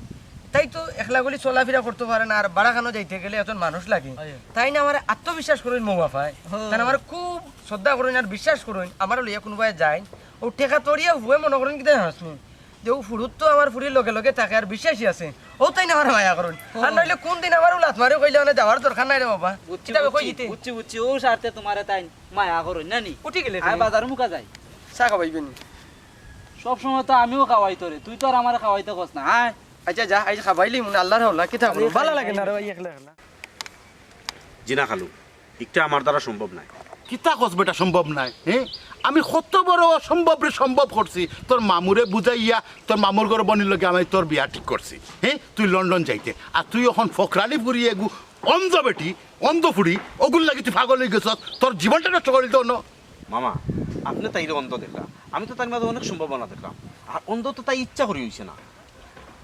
তাই তো একলা গলি চলাফিরা করতো পারে না, আর বাড়াখানো যাইতে গেলে একজন মানুষ লাগে। অয়। তাইন আমারে আত্মবিশ্বাস করইন মৌ আফায়। ও। তাইন আমারে খুব শ্রদ্ধা করইন আর বিশ্বাস করইন। আমারে লইয়া কুনুবায় যাইন, অউ ঠেকা তরিয়া ফুয়ে মনো করইন কিতা জানোস নি? যে অউ ফুরুত তো আমার ফুরির লগে লগে থাকে আর বিশ্বাসী আছে। অউ তাইন আমারে মায়া করইন। ও। আর নাইলে কুনদিন আমারে লাত মারি কইলে অনে যাওয়ার দরকার নাই রে বাবা। বুঝছি, কিতা কই বুঝছি, দিতে? বুঝছি, বুঝছি। অউ স্বার্থে তুমারে তাইন মায়া করইন না নি? উঠি গেলে আয় তুমি। বাজার মুখা যাই। চা খাবাইবে নি? সব সময় তো আমিও খাওয়াই তোরে, তুই তো আর আমারে খাওয়াইতে কস না। আয়। আচ্ছা, যা, আইজ খাবাইলি মনে আল্লাহর হাওলা, কিতা করো? ভালা লাগে না রে ভাই, একলা একলা। জি না খালু, ইটা আমার দ্বারা সম্ভব নায়। কিতা কস বেটা, সম্ভব নায়? হে, আমি কত বড় অসম্ভবরে সম্ভব করছি। তোর মামুরে বুঝাইয়া তোর মামুর ঘর বইনর লগে আমি তোর বিয়া ঠিক করছি। হে, তুই লন্ডন যাইতে, আর তুই অখন ফকরানি ফুরি এগু অন্ধ বেটি, অন্ধ ফুরি, অগুর লাগি তুই পাগল অইগেছস, তোর জীবনটা নষ্ট করিল তো অনো। মামা, আপনে তাইরে অন্ধ দেখরা, আমি তো তাইর মাঝে অনেক সম্ভাবনা দেখরাম। আর অন্ধ তো তাই ইচ্ছা করি অইছে না,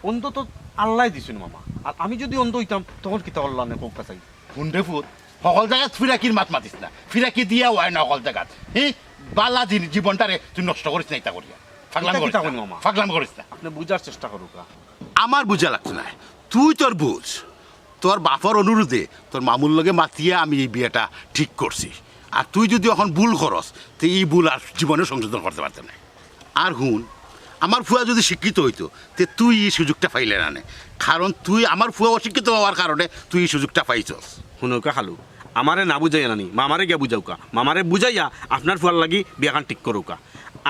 অন্ধ তো আল্লায় দিছইন মামা। আর আমি যুদি অন্ধ অইতাম, তখন কিতা করলা নে কউক্কা চাই? হুন রে ফুত, হকল জাগাত ফিরাকির মাত মাতিস না, ফিরাকি দিয়া অয় না হকল জাগাত। হি, বালা দিন জীবনটারে তুই নষ্ট করিস না ইতা করিয়া। ফাগলাম ইতা করিস কিতা না, কইন মামা? ফাগলাম করিস না। আপনে বুঝার চেষ্টা করউক্কা। আমার বুঝা লাগতো নায়, তুই তোর বুঝ। তোর বাপর অনুরোধে তোর মামুর লগে মাতিয়া আমি এই বিয়াটা ঠিক করছি। আর তুই যুদি অখন ভুল করস, তে ই ভুল আর জীবনে সংশোধন করতে পারতে নায়। আর হুন, আমার ফুয়া যুদি শিক্ষিত অইতো, তে তুই ই সুযোগটা পাইলে না নে। কারণ তুই, আমার ফুয়া অশিক্ষিত অওয়ার কারণে তুই ই সুযোগটা পাইছস। হুনউক্কা খালু, আমারে না বুঝাইয়া নানি, মামারে গিয়া বুঝাউক্কা। মামারে বুঝাইয়া আপনার ফুয়ার লাগি বিয়াখান ঠিক করউক্কা।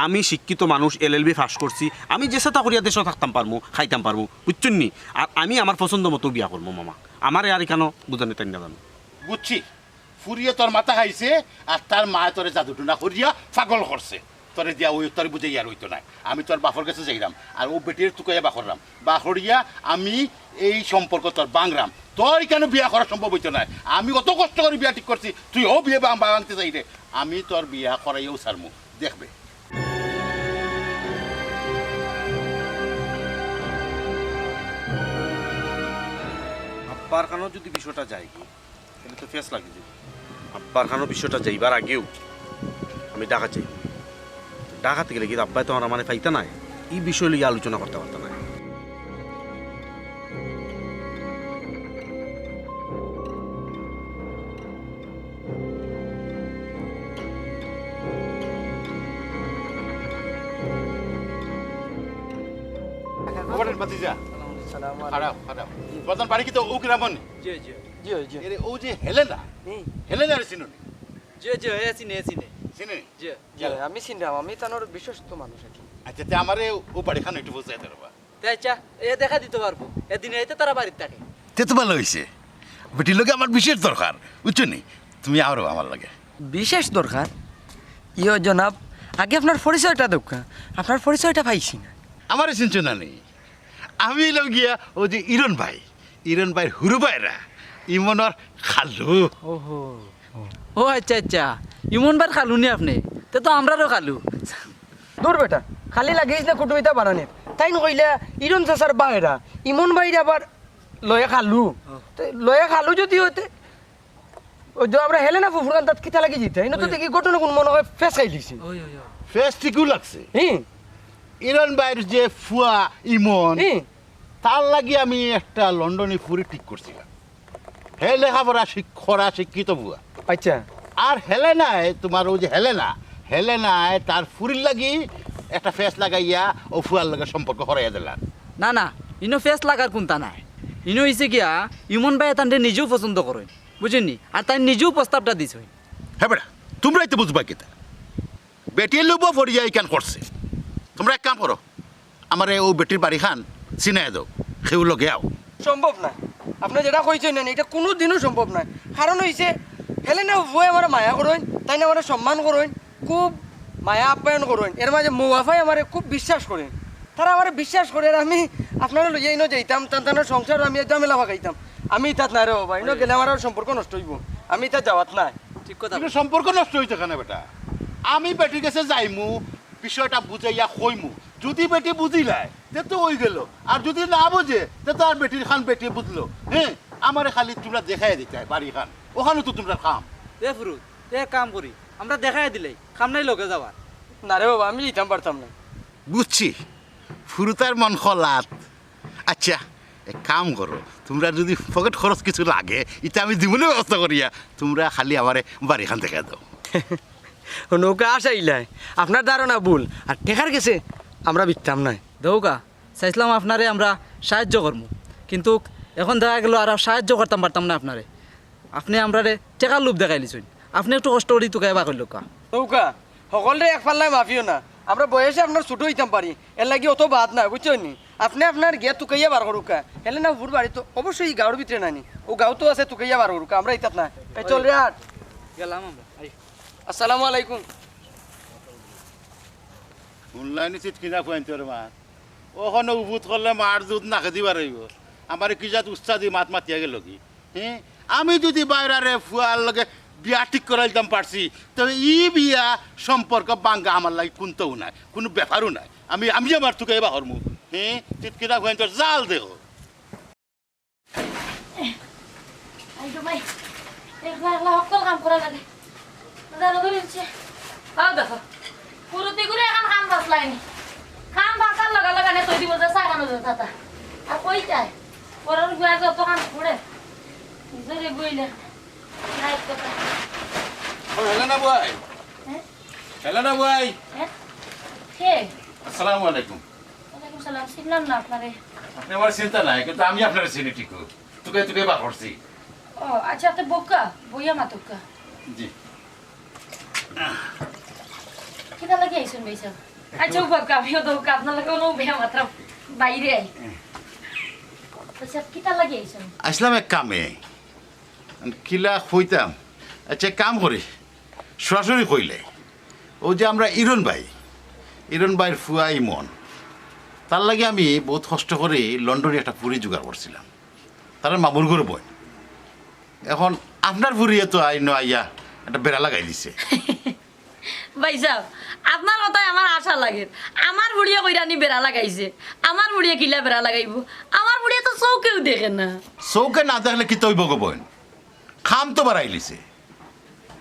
আমি শিক্ষিত মানুষ, এল এল বি পাশ করছি, আমি যেছেতা করিয়া দেশো থাকতাম পারমু, খাইতাম পারমু, বুঝছইন নি? আর আমি আমার পছন্দ মতো বিয়া করমু মামা, আমারে আর ইখানো বুঝানি তাইন না জানো। বুঝছি, ফুরিয়ে তোর মাথা খাইছে, আর তার মায় তোরে জাদু টুনা করিয়া পাগল করছে। তোরে দিয়া অউ, তোরে বুঝাইয়া আর অইতো নায়। আমি তোর বাপর গেছে যাইরাম, আর অউ বেটিরে তুকাইয়া বার কররাম, বার করিয়া আমি এই সম্পর্ক তোর ভাংরাম। তোর ইখানো বিয়া করা সম্ভব অইতো নায়। আমি অত কষ্ট করি বিয়া ঠিক করছি, তুই অউ বিয়া ভাং-, ভাংতে চাইরে। আমি তোর বিয়া করাইয়াউ ছাড়মু, দেখবে। আব্বার কানো যুদি বিষয়টা যায়গি, তাইলে তো ফেস লাগি যাইবো। আব্বার কানো বিষয়টা যাইবার আগেউ আমি ঢাকা যাইমু। ঢাকাত গেলে গি আব্বায় তো আর আমারে পাইতা নায়, ই বিষয় লইয়া আলোচনা করতা পারতা নায়। ওবারে ভাতিজা। ওয়ালাইকুম আসসালাম। খাড়াও, খাড়াও। জি। বর্তমান বাড়ি কিতা অউ গ্রামো নি? জি, জি। জি, জি। এরে, অউ যে হেলেনা, হুম। হেলেনারে চিনো নি? জি, জি, এ চিনি, এ চিনি। চিনো নি? জি। জি, আমি চিনরাম, আমি তানর বিশ্বস্ত মানুষ আর কি। আচ্ছা, তে আমারে অউ বাড়িখান একটু বুঝাই দেও বা। তে আচ্ছা, এ দেখা দিতো পারবো। এদিন আইতে তারা বাড়িত থাকে। তে তো ভালা অইছে। বেটির লগে আমার বিশেষ দরকার, বুঝছো নি? তুমি আরো আমার লগে। বিশেষ দরকার? ইয়ো জনাব, আগে আপনার পরিচয়টা দেউক্কা। আপনার পরিচয়টা পাইছি না। আমারে চিনছো না নি? আমি অইলাম গিয়া অউ যে ইরন ভাই, ইরন ভাইর হুরু ভাইরা, ইমনর খালু। ওহো। ও আচ্ছা, আচ্ছা, ইমন ভাইর খালু নি আপনে? তে তো আমরারও খালু। দূর বেটা, খালি লাগিস না কুটুমিতা বানানির। তাইন কইলা ইরন চাচার ভাইরা, ইমন ভাইর আবার লয়ে খালু। ও। তে লয়ে খালু যুদি অয় তে, অউ যে আমরা হেলেনা ফুফুর কান্দাত কিতা লাগি যিতা? ইনো তো ও। দেখি ঘটনা কুন মনো অয় ফেস খাইলিছে। ওই, ওই, ওই। ফেস ঠিকউ লাগছে। হি। ইরন ভাইর যে ফুয়া ইমন, হি। তার লাগি আমি একটা লন্ডনি ফুরি ঠিক করছিলাম। হে লেখাপড়া শিক-, করা শিক্ষিত ফুয়া। আচ্ছা। আর হেলেনায়, তুমার অউ যে হেলেনা, হেলেনায় তার ফুরির লাগি একটা ফেস লাগাইয়া অউ ফুয়ার লগে সম্পর্ক করাইয়া দিলাম। না, না, ইনো ফেস লাগার কুন্তা নায়। ইনো অইছে গিয়া, ইমন ভাইয়ে তানরে নিজেউ পছন্দ করইন, বুঝছইন নি? আর তাইন নিজেউ প্রস্তাবটা দিছইন। হে বেটা, তুমরাই তো বুঝবা কিতা? বেটিয়ে লোভো পড়িয়া ইখান করছে। তুমরা এক কাম করো, আমারে অউ বেটির বাড়িখান চিনাইয়া দেও, কেউ লগে আও। সম্ভব নায়। আপনে যেটা কইছইন না, ইটা কুনুদিনউ সম্ভব নায়। কারণ অইছে, হেলেনা ফুয়ায় আমারে মায়া করইন, তাইন আমারে সম্মান করইন, খুব মায়া আপ্যায়ন করইন। এর মাঝে মৌ আফায় আমারে খুব বিশ্বাস করইন। তারা আমারে বিশ্বাস করে, আর আমি আপনারে লইয়া ইনো যাইতাম, তান তানর সংসারো আমি ঝামেলা ফাকাইতাম। আমি ইতাত নায় রে বাবা, ইনো গেলে আমার আর সম্পর্ক নষ্ট অইবো। আমি ইতাত যাওয়াত নায়। ঠিক কথা। কিন্তু সম্পর্ক নষ্ট অইতো কেনে বেটা? আমি বেটির গেছে যাইমু, বিষয়টা বুঝাইয়া কইমু। যুদি বেটি বুঝিলায়, তে তো অইগেলো। আর যুদি না বুঝে, তে তো আর বেটির খান বেটি বুঝলো। হে, আমারে খালি তুমরা দেখাইয়া দিতায় বাড়িখান, অখানউ তো তুমরার কাম। এ ফুরুত, তে এক কাম করি, আমরা দেখাইয়া দিলাই, কাম নাই লগে যাওয়ার। না রে বাবা, আমি যাইতাম পারতাম না। বুঝছি, ফুরুতার মন খোলাত। আচ্ছা, এক কাম করো, তুমরার যুদি পকেট খরচ কিছু লাগে, ইতা আমি দিমুনে ব্যবস্থা করিয়া, তুমরা খালি আমারে বাড়িখান দেখাইয়া দেও। নৌকা আসাইলায়, আপনার ধারণা ভুল, আর টেকার গেছে আমরা বিকতাম নায়। দেউক্কা, চাইছলাম আপনারে আমরা সাহায্য করমু, কিন্তুক অখন দেখা গেলো আর সাহায্য করতাম পারতাম নায় আপনারে। আপনে আমরারে টেকার লোভ দেখাইলিছইন। আপনে একটু কষ্ট করি তুকাইয়া বার করিলউক্কা। দেউক্কা, হকলরে এক পাল্লায় মাপিও না। আমরা বয়সে আপনার ছুটো অইতাম পারি, এরলাগি অত বাদ না, বুঝছইন নি? আপনে আপনার গিয়া তুকাইয়া বার করুক্কা। হেলেনা ফুর বাড়ি তো অবশ্যই ই গাঁওর ভিতরে নানি, অউ গাঁওত আছে, তুকাইয়া বার করুক্কা, আমরা ইতাত না। এই চল রে আট। গেলাম আমরা। আই। আসসালামু আলাইকুম। হুনলায়নি চিটকিনা ফুয়াইন্তর মাত? অখনো উফুত করলে মার দুধ নাকেদি বারইবো। আমারে কি জাত উস্তাদি মাত মাতিয়া গেলো গি? হে? আমি যুদি বাইরারে ফুয়ার লগে বিয়া ঠিক করাইতাম পারছি, তবে ই বিয়া সম্পর্ক ভাঙ্গা আমার লাগি কুন্তাউ নায়, কুনু ব্যাপারউ নায়। আমি, আমি আমার তুকাইয়া বার করমু। হে? চিটকিনা ফুয়াইন্তর জাল দেও। আইগো ভাই, একলা একলা হক্কল কাম করা লাগে। দাঁড়া ধরে দিচ্ছে। আও দেখো, কুরুতি করে এখন কাম বাঁচলায়নি। কাম বাঁচার লগে লগে নে তৈরি বলতে চা খানো যেত তা। আর কই যায়? ওর আর গুয়ার যত কাম করে। জোরে বইলে। রাইত কথা। ও, হেলেনা ভাই। হ্যাঁ? হেলেনা ভাই। হ্যাঁ? কে? আসসালামু আলাইকুম। ওয়ালাইকুম সালাম, চিনলাম না আপনারে। আপনে আমারে চিনতা নায়, কিন্তু আমি আপনারে চিনি ঠিকউ। তুকাই তুকাই বার করছি। ও, আচ্ছা, আপনে বউক্কা, বইয়া মাতউক্কা। জি। কিতা লাগি আইছইন ভাইসাব? আচ্ছা, ও বউক্কা, আমিও তো আপনার লগে কোনো বেয়া মাতরাম বাইরে আই। আচ্ছা, কিতা লাগি আইছইন? আইছলাম এক কামে। কিলা কইতাম? আচ্ছা, এক কাম করি, সরাসরি কইলে। অউ যে আমরার ইরন ভাই, ইরন ভাইর ফুয়া ইমন, তার লাগি আমি বউত কষ্ট করি লন্ডনি একটা ফুরি জুগাড় করছিলাম। তারার মামুর ঘরর বইন। এখন আপনার ফুরিয়ে তো আইনো আইয়া একটা বেড়া লাগাই দিছে। ভাইসাব, আপনার কথায় আমার আশা লাগের। আমার ফুড়িয়ে কইরানি বেড়া লাগাইছে, আমার ফুড়িয়ে কিলা বেড়া লাগাইবো? আমার ফুড়িয়ে তো চউখেউ দেখে না। চউখে না দেখলে কিতা অইবো গো বইন? কাম তো বাড়াইলিছে।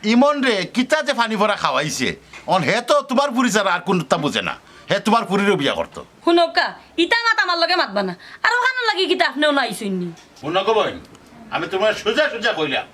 ইমনরে কিতা যে পানি পড়া খাওয়াইছে, অন হে তো তুমার ফুরি ছাড়া আর কুনতা বুঝে না। হে তুমার ফুরিরেউ বিয়া করতো। হুনউক্কা, ইতা মাত আমার লগে মাতবা না। আর অখানর লাগি কিতা আপনে অনো আইছইন নি? হুনো গো বইন, আমি তুমারে সুজা সুজা কইলাম,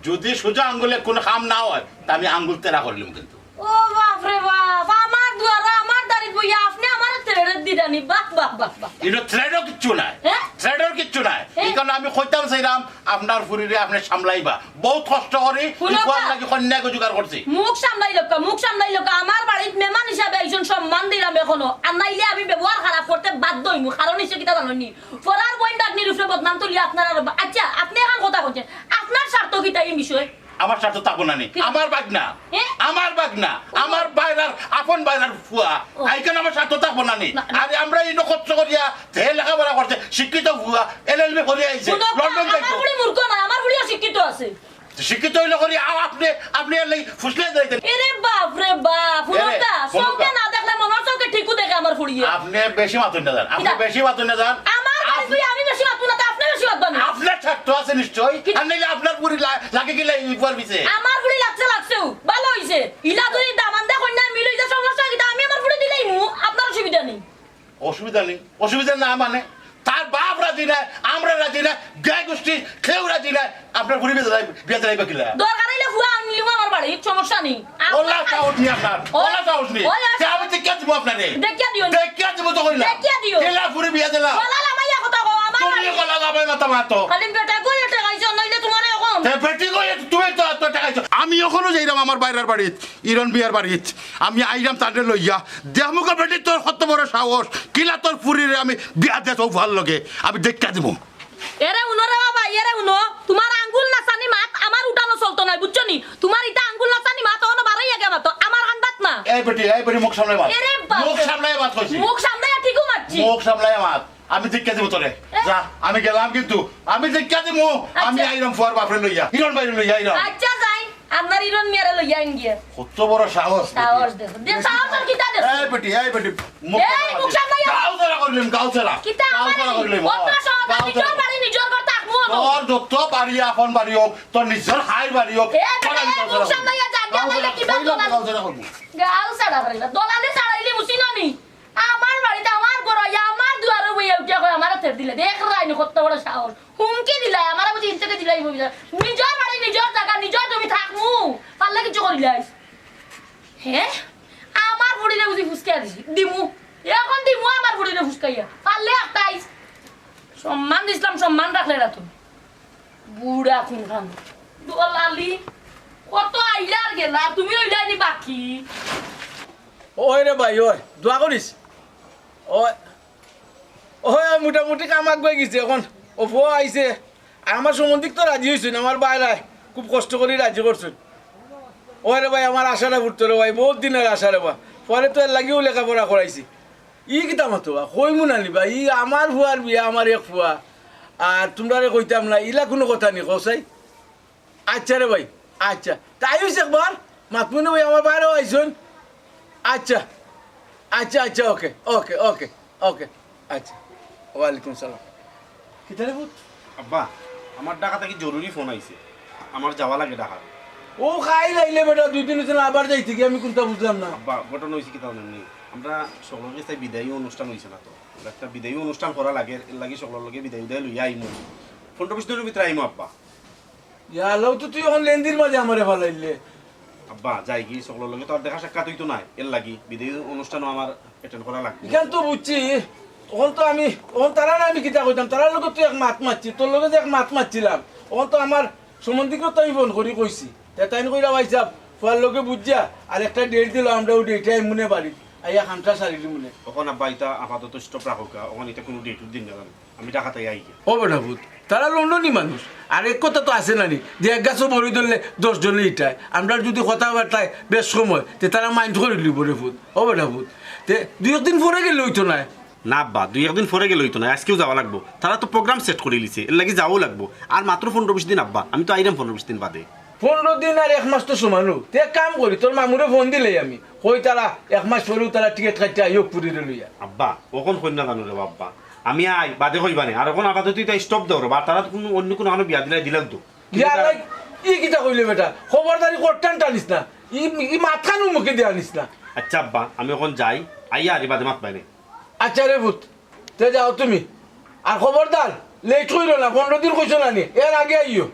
যুদি সুজা আঙ্গুলে কুনু কাম না অয়, তে আমি আঙ্গুল তেরা করিলিমু কিন্তু। ও বাপ রে বাপ, আমার দুয়ারো, আমার দাড়িত বইয়া আপনে আমারে তেড়ে দিরানি। বাহ, বাহ, বাহ, বাহ। ইনো threat-ও কিচ্ছু নাই। হ্যাঁ? Threat-র কিচ্ছু নাই। হ্যাঁ। ইখানো আমি কইতাম চাইরাম, আপনার ফুরিরে আপনে সামলাইবা। বউত কষ্ট করি, হুনো ই ফুয়ার বা? লাগি কইন্যা এগু জুগাড় করছি। মুখ সামলাই লউক্কা, মুখ সামলাই লউক্কা। আমার বাড়িত মেহমান হিসাবে আইছইন, সম্মান দিরাম অখনো। আর নাইলে আমি ব্যবহার খারাপ করতে বাধ্য অইমু। কারণ অইছে কিতা জানইন নি? ফরার বইন ভাগ্নির উপরে বদনাম তুলিয়া আপনারা রবা। আচ্ছা, আপনে অখন কথা কইছইন। আপনার স্বার্থ কিতা ই বিষয়ে? আমার স্বার্থ থাকবো না নি। কি? আমার ভাগনা। এ? আমার ভাগনা। ও। আমার বাইরার, আপন বাইরার ফুয়া। ও। আইখান আমার স্বার্থ থাকবো না নি। না, না। আরে আমরা ইনো কষ্ট করিয়া, হে লেখাপড়া করছে, শিক্ষিত ফুয়া, এলএলবি করিয়া আইছে, হুনো, লন্ডন আমার যাইতো। ফুড়ি মূর্খ নায়, আমার ফুড়িও শিক্ষিত আছে। শিক্ষিত অইলে করি, আ-, আপনে, আপনে এর লাগি ফুসলে যাইতেন। এরে বাপ রে বাপ, এরে, হুনো কা, হুনো কা। চউখে না দেখলে মনর চউখে ঠিকউ দেখে আমার ফুড়িয়ে। আপনে বেশি মাতইন না যান, আপনে কিতা? বেশি মাতইন না যান। আমার বাড়িত আপ- বইয়া আমি বেশি মাতমু না, তে আপনে বেশি মাতবা নি। আপনার স্বার্থ আছে নিশ্চয়। কিতা? আর নাইলে আপনার ফুড়ি লা-, লাগে কিলা ই ফুয়ার পিছে? আমার ফুড়ি লাগছে, লাগছেউ, ভালা অইছে। ইলা যুদি দামান্দে কইন্যা মিল অইছে, সমস্যা কিতা? আমি আমার ফুড়ি দিলাইমু, আপনার অসুবিধা নাই। অসুবিধা নাই, অসুবিধা না মানে? তার বাপ রাজি নায়, আমরা রাজি নায়, গাই গোষ্ঠী কেউ রাজি নায়। আপনার ফুরি বিয়া দিলাই, বিয়া দিলাইবা কিলা? দরকার অইলে ফুয়া আনিলিমু আমার বাড়িত, সমস্যা নাই। আপনার ওলা সাহস নি আপনার, ওই, ওলা সাহস নি। ওই, ওই, তে আমি দেখিয়া দিমু আপনারে। দেখিয়া দিও নি। দেখিয়া দিমু তো কইলা। দেখিয়া দিও। কেলা ফুরি বিয়া দিলা। গলা লামাইয়া কথা কও, আমার তুমি বাড়ি। গলা লামাই মাথা মাতো। খালি বেটা কই এটা খাইছো, নাইলে তোমারে অখন। তে বেটি কই তুমি তো, তো টাকাইছো। আমি অখনো যাইরাম আমার বাইরার বাড়িত, ইরন মিয়ার বাড়িত। আমি আইরাম তারে লইয়া। দেখমুগা বেটি তোর কত বড় সাহস। কিলা তোর ফুরিরে আমি বিয়া দেস অউ ফুয়ার লগে। আমি দেখিয়া দিমু। এরে হুনো রে বাবা, এরে হুনো, তোমার আঙ্গুল নাচানি মাত আমার উঠানো চলতো নায়, বুঝছো নি? তোমার ইতা আঙ্গুল নাচানি মাত অনো বাড়াইয়া গিয়া মাতো, আমার কান্দাত না। এই বেটি, এই বেটি, মুখ সামলাই মাত। এরে বাপ মুখ রে। সামলাই মাত কইছি। মুখ সামলাই ঠিকউ মাতছি। মুখ সামলাই মাত। আমি দেখিয়া দিমু তোরে। এ? যা, আমি গেলাম কিন্তু। আমি দেখিয়া দিমু। আচ্ছা। আমি আইরাম ফুয়ার বাপরে লইয়া। ইরন ভাইরে লইয়া আইরাম। আচ্ছা, যাই। আপনার ইরন মিয়ারে লইয়া আইন গিয়া। কত বড় সাহস বেটি। সাহস দেখো। দে, সাহস আর কিতা দেখো? এই বেটি, এই বেটি, মুখ এই, সামলাই মুখ সামলাই। গাউ ছাড়া করিলিম, গাউ ছাড়া। কিতা গাউ আমার ছাড়া এই? করিলিম, কত হ্যাঁ। সহজ, গাউ নিজর ছাড়া। বাড়ি নিজর ঘর থাকবো তো। তোর যত বাড়ি, আপন বাড়ি অউক, তোর নিজর হাই বাড়ি অউক, এ, তোর আমি এই গাউ মুখ ছাড়া সামলাই করিলিম। আর জানতে গাউ নাইলে ছাড়া, কিবা করিলিম, করার? গাউ ছাড়া করিলিম। গাউ ছাড়া করিলিম। দলালি ছাড়াইলে মুসি ননি। আমার বাড়িত, আমার ঘর, আমার দুয়ারো বইয়া উঠিয়া কয়, আমারে তেড় দিলে। দেখরায়নি কত বড় সাহস। হুমকি দিলাই, আমারে বুঝি ইনতে দিলাই বইলা। নিজর বাড়ি, নিজর জাগা, নিজর জমি থাকমু। পারলে কিচ্ছু করিলাইস। হে? আমার ফুড়িরে বুঝি ফুসকাইয়া দিছি। দিমু। অখন দিমু আমার ফুড়িরে ফুসকাইয়া। পারলে আটকাইস। সম্মান দিছলাম, সম্মান রাখলে না তুমি। বুড়া কুনখান। দলালি। কত আই ইলার গেলা, তুমি রইলায় নি বাকি। ওই রে ভাই, ওই, দোয়া করিস। ওই, ওই, মোটামুটি কাম আগুয়াই গেছে। অখন অউ ফুয়া আইছে। আর আমার সম্বন্ধিক তো রাজি অইছইন, আমার ভাইরায় খুব কষ্ট করি রাজি করছইন। ওই রে ভাই, আমার আশাটা ফুরতো রে ভাই, বউত দিনর আশা রে বা। ফুয়ারে তো এর লাগিউ লেখাপড়া করাইছি। ই কিতা মাতো বা, কইমু না নি বা, ই আমার ফুয়ার বিয়া, আমার এক ফুয়া। আর তুমরারে কইতাম না, ইলা কুনু কথা নি, কও চাই? আইচ্ছা রে ভাই, আইচ্ছা। তে আইস একবার, মাতমুনে ভাই আমার বাইরেও আইছইন। আইচ্ছা, আইচ্ছা, আইচ্ছা, ওকে, ওকে, ওকে, ওকে। আইচ্ছা, ওয়ালাইকুম সালাম। কিতা রে পুত? আব্বা, আমার ঢাকা থাকি জরুরি ফোন আইছে, আমার যাওয়া লাগে ঢাকা। ও খাই লাইলে বেটা, দুই দিন অইছে না, আবার যাইতে গিয়া আমি কুনতা বুঝলাম না। আব্বা, ঘটনা অইছে কিতা জানইন নি? আমরা সকলর গেছে বিদায়ী অনুষ্ঠান অইছে না তো, একটা বিদায়ী অনুষ্ঠান করা লাগে, এর লাগি সকলর লগে বিদায় উদায় লইয়া আইমু, পনরো বিশ দিনর ভিতরে আইমু আব্বা। ইয়া আল্লাহ, তো তুই অখন লেন্দির মাঝে আমারে ফালাইলে। আব্বা, যাই কি, সকলর লগে তো আর দেখা সাক্ষাৎ অইতো নায়, এর লাগি বিদায়ী অনুষ্ঠানও আমার অ্যাটেন্ড করা লাগবো। ইখান তো বুঝছি, অখন তো আমি, অখন তারারে আমি কিতা কইতাম, তারার লগে তো এক মাত মাতছি, তোর লগে যে এক মাত মাতছিলাম, অখন তো আমার সম্বন্ধিকরে তো আমি ফোন করি কইছি, তে তাইন কইরা ভাইসাব, ফুয়ার লগে বুঝিয়া আর একটা ডেট দিলো, আমরা অউ ডেটে আইমুনে বাড়িত, আইয়া কামটা সারি দিমুনে। অখন আব্বা, ইতা আপাতত স্টপ রাখউক্কা, অখন ইতা কুনু ডেট দিন না জানো। আমি ঢাকা থাকি আই গিয়া। ও বেটা পুত, তারা লন্ডনী মানুষ। আর এক কথা তো আছে না নি, যে এক গাছো বড়ি ধরলে দশ জনে ইটায়। আমরার যুদি কথাবার্তায় বেশ কম অয়, তে তারা মাইন্ড করিলিবো রে পুত। ও বেটা পুত, তে দুই একদিন পরে গেলে অইতো নায়? না আব্বা, দুই একদিন পরে গেলে অইতো নায়, আইজকেউ যাওয়া লাগবো। তারা তো প্রোগ্রাম সেট করিলিছে, এর লাগি যাওয়াউ লাগবো। আর মাত্র পনরো বিশ দিন আব্বা, আমি তো আইরাম পনরো বিশ দিন বাদে। পনরো দিন আর এক মাস তো সমানউ। তে এক কাম করি, তোর মামুরে ফোন দিলাই আমি, কই তারা এক মাস পরেউ তারা টিকেট কাটিয়া আইউক ফুরিরে লইয়া। আব্বা, অখন কইন না জানো রে বা আব্বা, আমি আই, বাদে কইবানে। আর অখন আপাতত ইতা স্টপ দেও রে বা, আর তারা তো কুনু অন্য কুনু কানো বিয়া দিলাই দিলাক তো। ইয়া আল্লাহ, ই কিতা কইলে বেটা? খবরদারি করতান টানিস না। ই, ই মাতখানউ মুখে দিয়া আনিস না। আইচ্ছা আব্বা, আমি অখন যাই, আইয়া আর বাদে মাতবায়নে। আইচ্ছা রে পুত, তে যাও তুমি। আর খবরদার, লেট কইরো না, পনরো দিন কইছো না নি, এর আগে আইও।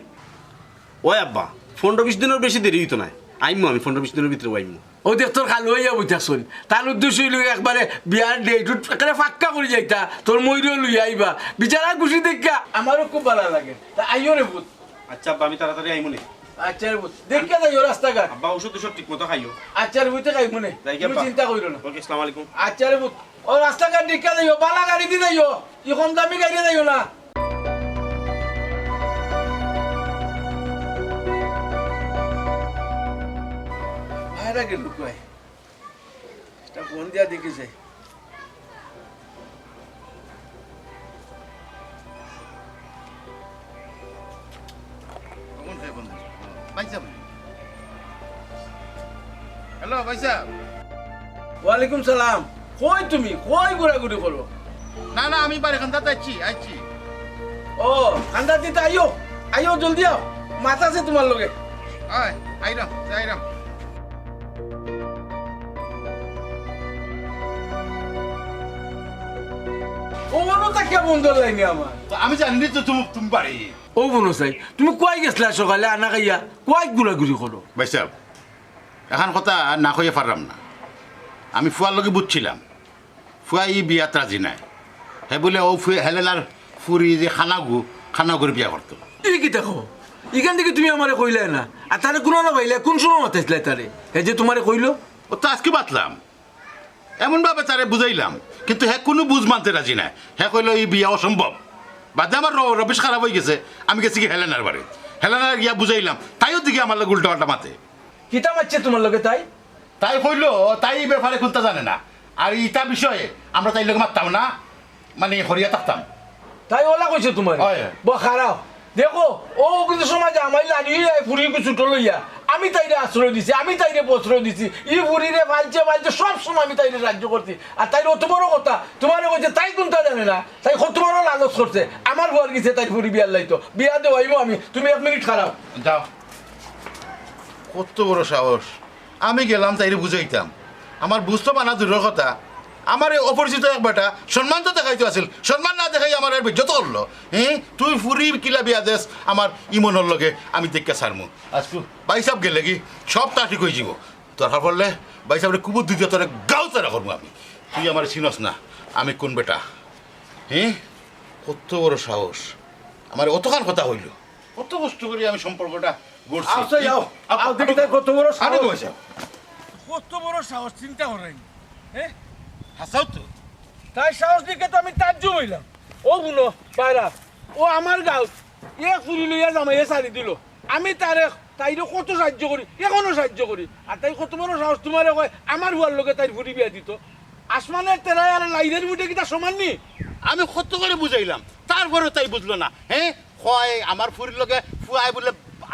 ওই আব্বা, পনরো বিশ দিনর বেশি দেরি অইতো নায়, আইমু আমি, পনরো বিশ দিনর ভিতরে আইমু। ও দেখ, তোর খালু আইয়া বইতাছইন, তার উদ্দেশ্য অইলো একবারে বিয়ার ডেট উট একবারে পাক্কা করি যাইতা, তোর ময়ুরও লইয়া আইবা, বিচারা খুশি দেখিয়া আমারও খুব ভালা লাগে। তে আইও রে পুত। আইচ্ছা আব্বা, আমি তাড়াতাড়ি আইমুনে। আইচ্ছা রে পুত, দেখিয়া যাইও রাস্তাঘাট। আব্বা, ঔষধ ঔষধ ঠিক মতো খাইও। আইচ্ছা রে পুত, খাইমুনে। যাই গি তুমি আব্বা। চিন্তা করিও না। ওকে, আসসালামু আলাইকুম। আইচ্ছা রে পুত, ও রাস্তাঘাট দেখিয়া যাইও, ভালা গাড়ি দি যাইও, ই কম দামি গাড়ি দি যাইও না। বাইরে গেল কই? এটা ফোন দিয়া দেখি চাই। কখন ফোন দিল? ভাইসাব। হ্যালো, ভাইসাব। ওয়ালাইকুম সালাম। কই তুমি? কই ঘুরাঘুরি করো? না, না, আমি বাড়ি কান্দাত আইছি, আইছি। ও, কান্দাত দিতে আইও। আইও, জলদি আও। মাত আছে তুমার লগে। আয়, আইরাম, আইরাম। ও মনো তাকিয়া বন্দর লাইনে আমার। তো আমি জানি তো তুমি, তুমি বাড়ি। ও মনো চাই, তুমি কই গেছলা সকালে আনা খাইয়া? কই ঘুরাঘুরি করো? ভাইসাব, এখান কথা না কইয়া পারলাম না। আমি ফুয়ার লগে বুঝছিলাম, ফুয়া ই বিয়াত রাজি নায়। হে বুলে ও ফু-, হেলেনার ফুরি যে খানাগু, খানাগুর বিয়া করতো। ই কিতা কও? ইখান থাকি তুমি আমারে কইলায় না। আর তারে কুনানো পাইলায়, কুন সময় মাতাইছলায় তারে? হে যে তুমারে কইলো? ও তো আইজকে মাতলাম। এমন ভাবে তারে বুঝাইলাম, কিন্তু হে কুনু বুঝ মানতে রাজি নায়। হে কইলো, "ই বিয়া অসম্ভব।" বাদে আমার র-, রবিশ খারাপ অইগেছে, আমি গেছি গি হেলেনার বাড়ি। হেলেনারে গিয়া বুঝাইলাম, তাইও দেখি আমার লগে উল্টা-পাল্টা মাতে। কিতা মাতছে তুমার লগে তাই? তাই কইলো, তাই ই ব্যাপারে কুন্তা জানে না। আর ইতা বিষয়ে আমরা তাইর লগে মাততাম না, মানে, হরিয়া থাকতাম। তাই অলা কইছে তুমারে? অয়। বা খারাপ। দেখো, ও কিন্তু সমাজে আমারে লাড়িয়া ফুরিগু ছুটো লইয়া। আমি তাইরে আশ্রয় দিছি, আমি তাইরে প্রশ্রয় দিছি। ই ফুরিরে ফালছে ফালছে সব সময় আমি তাইরে সাহায্য করছি। আর তাইর অত বড় কথা, তুমারে কইছে তাই কুন্তা জানে না। তাই কত বড় লালচ করছে। আমার ফুয়ার গেছে তাইর ফুরি বিয়ার লাগি তো। বিয়া দেওয়াইমু আমি, তুমি এক মিনিট খাড়াও। যাও। কত বড় সাহস। আমি গেলাম তাইরে বুঝাইতাম। আমার বুঝ তো মানা দূরর কথা। আমার এই অপরিচিত এক বেটা সম্মান তো দেখাইতো আছিল, সম্মান না দেখাই আমার আর বেইজ্জত করলো। হ্যাঁ, তুই ফুরি কিলা বিয়া দেস আমার ইমনর লগে, আমি দেখিয়া ছাড়মু। আইচ্ছা, ভাইসাব গেলে গি সবতা ঠিক অইযিবো। দরকার পড়লে ভাইসাবরে কুবুদ্ধি দিয়া তোরে গাউছাড়া করমু আমি। তুই আমারে চিনস না, আমি কুন বেটা। হ্যাঁ, কত বড় সাহস, আমারে অতখান কথা কইলো। কত কষ্ট করি আমি সম্পর্কটা করছি। আচ্ছা, যাও। আপ-, আও দেখি তার কত বড় আরে সাহস। বসে। কত বড় সাহস, চিন্তা করেন। হ্যাঁ? হাসাও তো। তাই সাহস দেখে তো আমি তাজ্জুব হইলাম। ও বুনো, বাইরা, ও আমার গাঁও, এক ফুরি লইয়া জামাইয়ে ছাড়ি দিল। আমি তারে, তাইরে কত সাহায্য করি, এখনো সাহায্য করি। আর তাই কত বড় সাহস তোমারে কয়, আমার ফুয়ার লগে তাইর ফুরি বিয়া দিত। আসমানের তেরায় আর লাইরের মুঠে কিতা সমান নি? আমি কত করে বুঝাইলাম, তারপরেও তাই বুঝলো না। হ্যাঁ, কয় আমার ফুরির লগে ফুয়ায় বুলে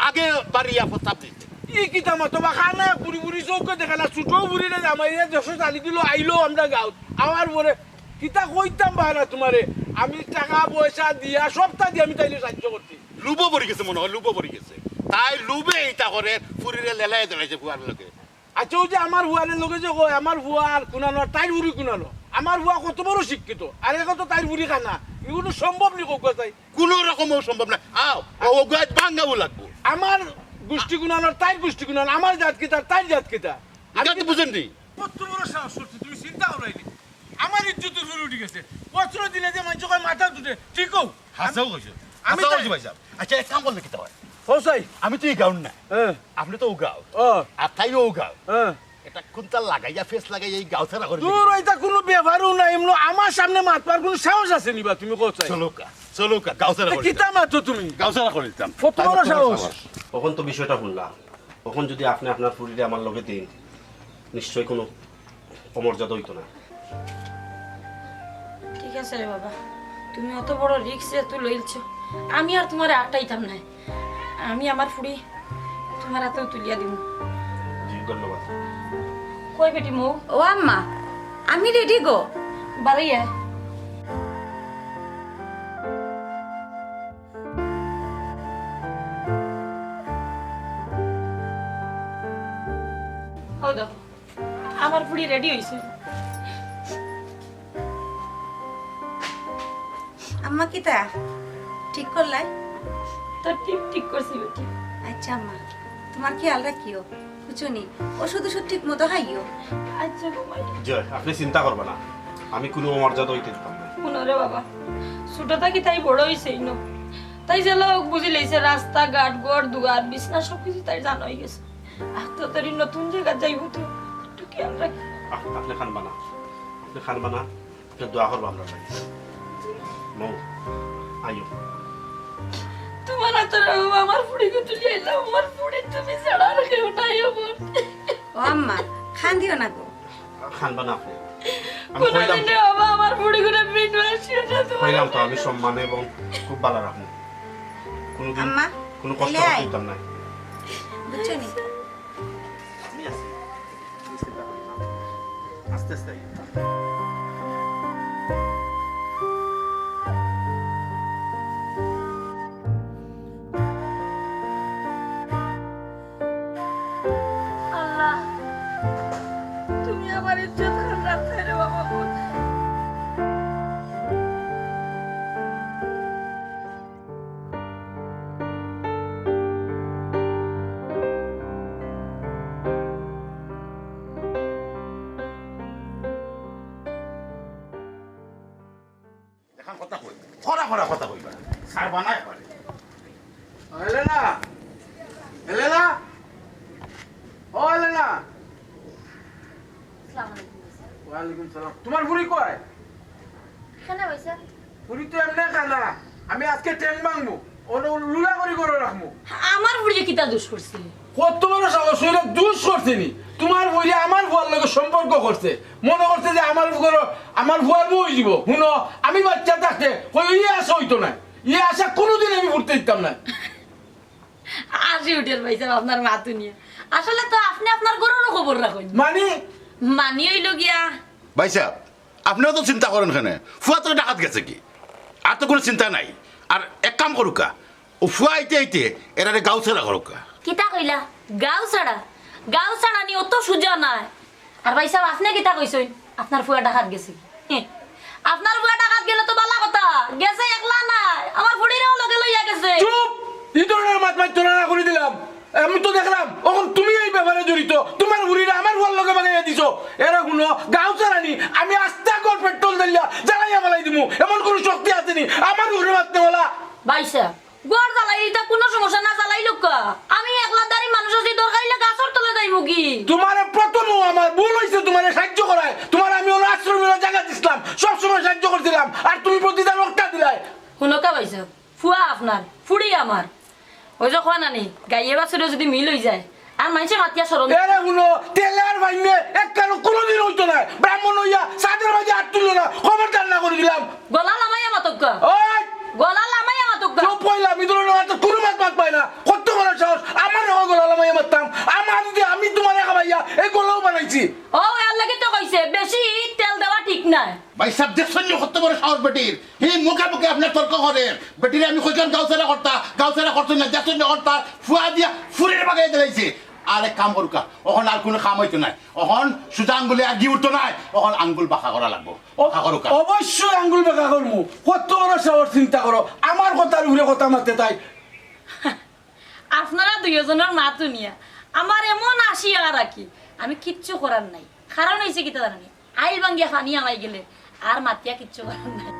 আগে বাড়িয়া প্রস্তাব দিছে। ই কিতা মাতো বা, খানা ফুরি ফুরি চউখে দেখে না, ছোট ফুরিরে জামাইয়ে দেশো ছাড়ি দিল, আইলো আমরা গাঁওত। আমার পরে কিতা কইতাম বাইরা তোমারে, আমি টাকা পয়সা দিয়া, সবতা দিয়া আমি তাইরে সাহায্য করছি। লুবো পড়ি গেছে মনে হয়, লুবো পড়ি গেছে। তাই লুবে ইতা করে ফুরিরে লেলাই দিলাইছে ফুয়ার লগে। আচ্ছা, ওই যে আমার ফুয়ার লগে যে কয়, আমার ফুয়া আর কুনানো, আর তাইর ফুরি কুনানো। আমার ফুয়া কত বড় শিক্ষিত, আর এখন তো তাইর ফুরি খানা, এগুলো সম্ভব নি কউক্কা চাই। কোনো রকমও সম্ভব না। আও, ও, ও গাছ ভাঙ্গাও লাগবো। আমার গোষ্ঠী কুনানো, তাইর গোষ্ঠী কুনানো, আমার জাত কিতা, তাইর জাত কিতা। আমি এটা তো কিন্তু বুঝেন নি। কত বড় সাহস করছে, তুমি চিন্তা করো নি। আমার ইজ্জতর ফুরি উঠি গেছে। পত্র দিলে যে মানুষ কয় মাথা উঠে, ঠিক হোক। হাসাও কইছো। আমি হাসাও তাই কইছো ভাই সাহেব। আচ্ছা, এক কাম করলে কিতা হয়? ও সাই। আমি তো এই গাঁওর না। হ্যাঁ। আপনি তো ও গাঁও। ও। আর তাই ও গাঁও। হ্যাঁ। এটা কুন্তা লাগাইয়া, ফেস লাগাইয়া এই গাঁও ছাড়া করে দূর, দিবি। এটা কোনো ব্যাপারও না। এমন আমার সামনে মাতবার কোনো সাহস আছে নি বা তুমি কও চাই? চলো কা, চলো কা, গাঁও ছাড়া তো করে কিতা দিতাম। মাতো তুমি? গাঁও ছাড়া করে দিতাম। কত বড় সাহস? তখন তো বিষয়টা শুনলাম। তখন যদি আপনি আপনার ফুরিরে আমার লগে দিন, নিশ্চয়ই কোনো অমর্যাদা হইতো না। ঠিক আছে রে বাবা, তুমি অত বড় রিস্ক রে তুই লইলছো, আমি আর তোমারে আটাইতাম না। আমি আমার ফুরি তোমার হাতেও তুলিয়া দিব। জি, ধন্যবাদ। কই বেটি মৌ? ও আম্মা, আমি রেডি গো। বাড়ি আয়। ও দেখো, আমার ফুরি রেডি হইছে। আম্মা, কিতা ঠিক করলাই? তো ঠিক, ঠিক করছি বেটি। আচ্ছা আম্মা, তোমার খেয়াল রাখিও, বুঝছো নি? ওষুধ ওষুধ ঠিক মতো খাইও। আচ্ছা গো মাই। জি, আপনি চিন্তা করবা না, আমি কোনো অমর্যাদা হইতে দিতাম না। হুনো রে বাবা, ছোট থাকি তাই বড় হইছে ইনো। তাই যেলা বুঝি লইছে, রাস্তা ঘাট, ঘর দুয়ার, বিছনা সব কিছু তাই জানা হয়ে গেছে। আর তো তোর নতুন জায়গা যাইব তো, একটু খেয়াল রাখ। আহ, আপনি খান বানা, আপনি খান বানা, আপনি দোয়া করবো আমরা ভাই। মৌ, আইও। তোমার হাতে বাবা আমার ফুড়ি গো তুলি আইলাম, আমার ফুড়ি তুমি ছাড়া আর কেউ নাই আমার। ও আম্মা, খান দিও না গো। খান বানা আপনি। আমি কইলাম কোনোদিন তো। রে বাবা আমার ফুড়ি করে বিট মাসিও না তোমার কইলাম তো, আমি সম্মানে এবং খুব ভালো রাখবো। কোনোদিন আম্মা, কোনো কষ্ট এলে আয়। করতাম না। বুঝছো নি? আমি আছি। তুমি চিন্তা করিও না। আস্তে আস্তে আইও। আল্লাহ, তুমি আমার ইজ্জত খান রাখতে রে বাবা গো। এখন কথা কই, খরা খরা কথা কইবা। স্যার বানায় পারে। এলেনা, এলেনা, ও এলেনা। আসসালামু আলাইকুম, ভাইসাব। ওয়ালাইকুম সালাম। তোমার ফুড়ি কই? খানা, ভাইসাব। ফুড়ি তো এমনে খানা। আমি আজকে ঠ্যাং ভাঙমু। ওনো লুলা করি করে রাখমু। আমার ফুড়িয়ে কিতা দোষ করছে? কত বড় সাহস, অইলে দোষ করছে নি? তোমার ফুড়িয়ে আমার ফুয়ার লগে সম্পর্ক করছে। মনে করছে যে আমার ফুয়ার, আমার ফুয়ার বউ অইযিবো। হুনো, আমি বাচ্চা থাকতে কই ই আশা অইতো না। ই আশা কোনোদিন আমি ফুরতে দিতাম না। হাসি উঠের ভাইসাব আপনার মাত হুনিয়া। আসলে তো আপনে আপনার ঘররও খবর রাখইন। মানি? মানি অইলো গিয়া। ভাইসাব, আপনেও তো চিন্তা করেন কেনে, ফুয়া তো ডাকাত গেছে কি, আর তো কোনো চিন্তা নাই। আর এক কাম করুক্কা, ও ফুয়া আইতে আইতে এরারে গাঁও ছাড়া করুক্কা। কিতা কইলা? গাঁও ছাড়া? গাঁও ছাড়া নি অত সুজা নায়। আর ভাইসাব, আপনে কিতা কইছইন? আপনার ফুয়া ডাকাত গেছে। হে, আপনার ফুয়া ডাকাত গেলে তো বালা কথা, গেছে একলা নায়, আমার ফুড়িরেও লগে লইয়া গেছে। চুপ! ই ধরনের মাত মাততো না, না করি দিলাম। আমি তো দেখলাম, অখন তুমি এই ব্যাপারে জড়িত। তোমার ফুড়িরে আমার ফুয়ার লগে বাগাইয়া দিছো। এরা হুনো, গাঁও ছাড়া নি, আমি আস্তা ঘর পেট্রোল ঢালিয়া জ্বালাইয়া ফালাই দিমু। এমন কোনো শক্তি আছে নি আমার উপরে মাততে বলা? ভাইসাব, ঘর জ্বালাই ইতা কুনু সমস্যা না, জ্বালাইলউক্কা। আমি একলা দাড়ি মানুষ আছি, দরকার অইলে গাছর তলে যাইমুগি। তুমারে প্রথমউ আমার ভুল অইছে, তুমারে সাহায্য করায়। তুমারে আমি অনো আশ্রমে জাগা দিছলাম, সব সময় সাহায্য করছিলাম, আর তুমি প্রতিদান অকটা দিলায়। হুনউক্কা ভাইসাব, ফুয়া আপনার, ফুড়ি আমার। অউ যে কয় না নি, গাইয়ে বাছুরে যুদি মিল অইযায়, আর মাইনষে মাতিয়া শরম। এরে হুনো, তেলে আর পাইনে এককালে কুনুদিন অইতো নায়। ব্রাহ্মণ অইয়া ছাদর মাঝে আত তুললো না, খবরদার না করি দিলাম। গলা লামাইয়া মাতউক্কা। ওই! গলা লামাইয়া মাতউক্কা। চুপ অইলাম, ই ধরনর মাত কুনু মাত মাতবায় না। কত্ত বড় সাহস, আমার লগে গলা লামাইয়া মাততাম। আমার যুদি আমি তুমারে খাবাইয়া এই গলাও বানাইছি। অউ, এরলাগি তো কইছে, বেশি তেল দেওয়া ঠিক নায়। ভাইসাব, দেখছইন নি কত্ত বড় সাহস বেটির? হি মুখে মুখে আপনার তর্ক করের। বেটিরে আমি কইছিলাম গাউছাড়া করতা, গাউছাড়া করছইন না, দেখছইন নি করতা, ফুয়া দিয়া ফুরির বাগাই দিলাইছে। আর এক কাম করউক্কা, অখন আর কুনু কাম অইতো নায়। অখন সুজা আঙ্গুলে আর ঘি উঠতো নায়, অখন আঙ্গুল বাঁকা করা লাগবো। বাঁকা করউক্কা। অবশ্যই আঙ্গুল বাঁকা করমু। কত্ত বড় সাহস, চিন্তা করো, আমার কথার উপরে কথা মাতে তাই। আপনারা দুইওজনর মাত হুনিয়া আমার এমন আসিয়া রাখি, আমি কিচ্ছু করার নাই। কারণ অইছে কিতা জানইন নি? আইল ভাঙ্গিয়া পানি হামাই গেলে আর মাতিয়া কিচ্ছু করার নাই।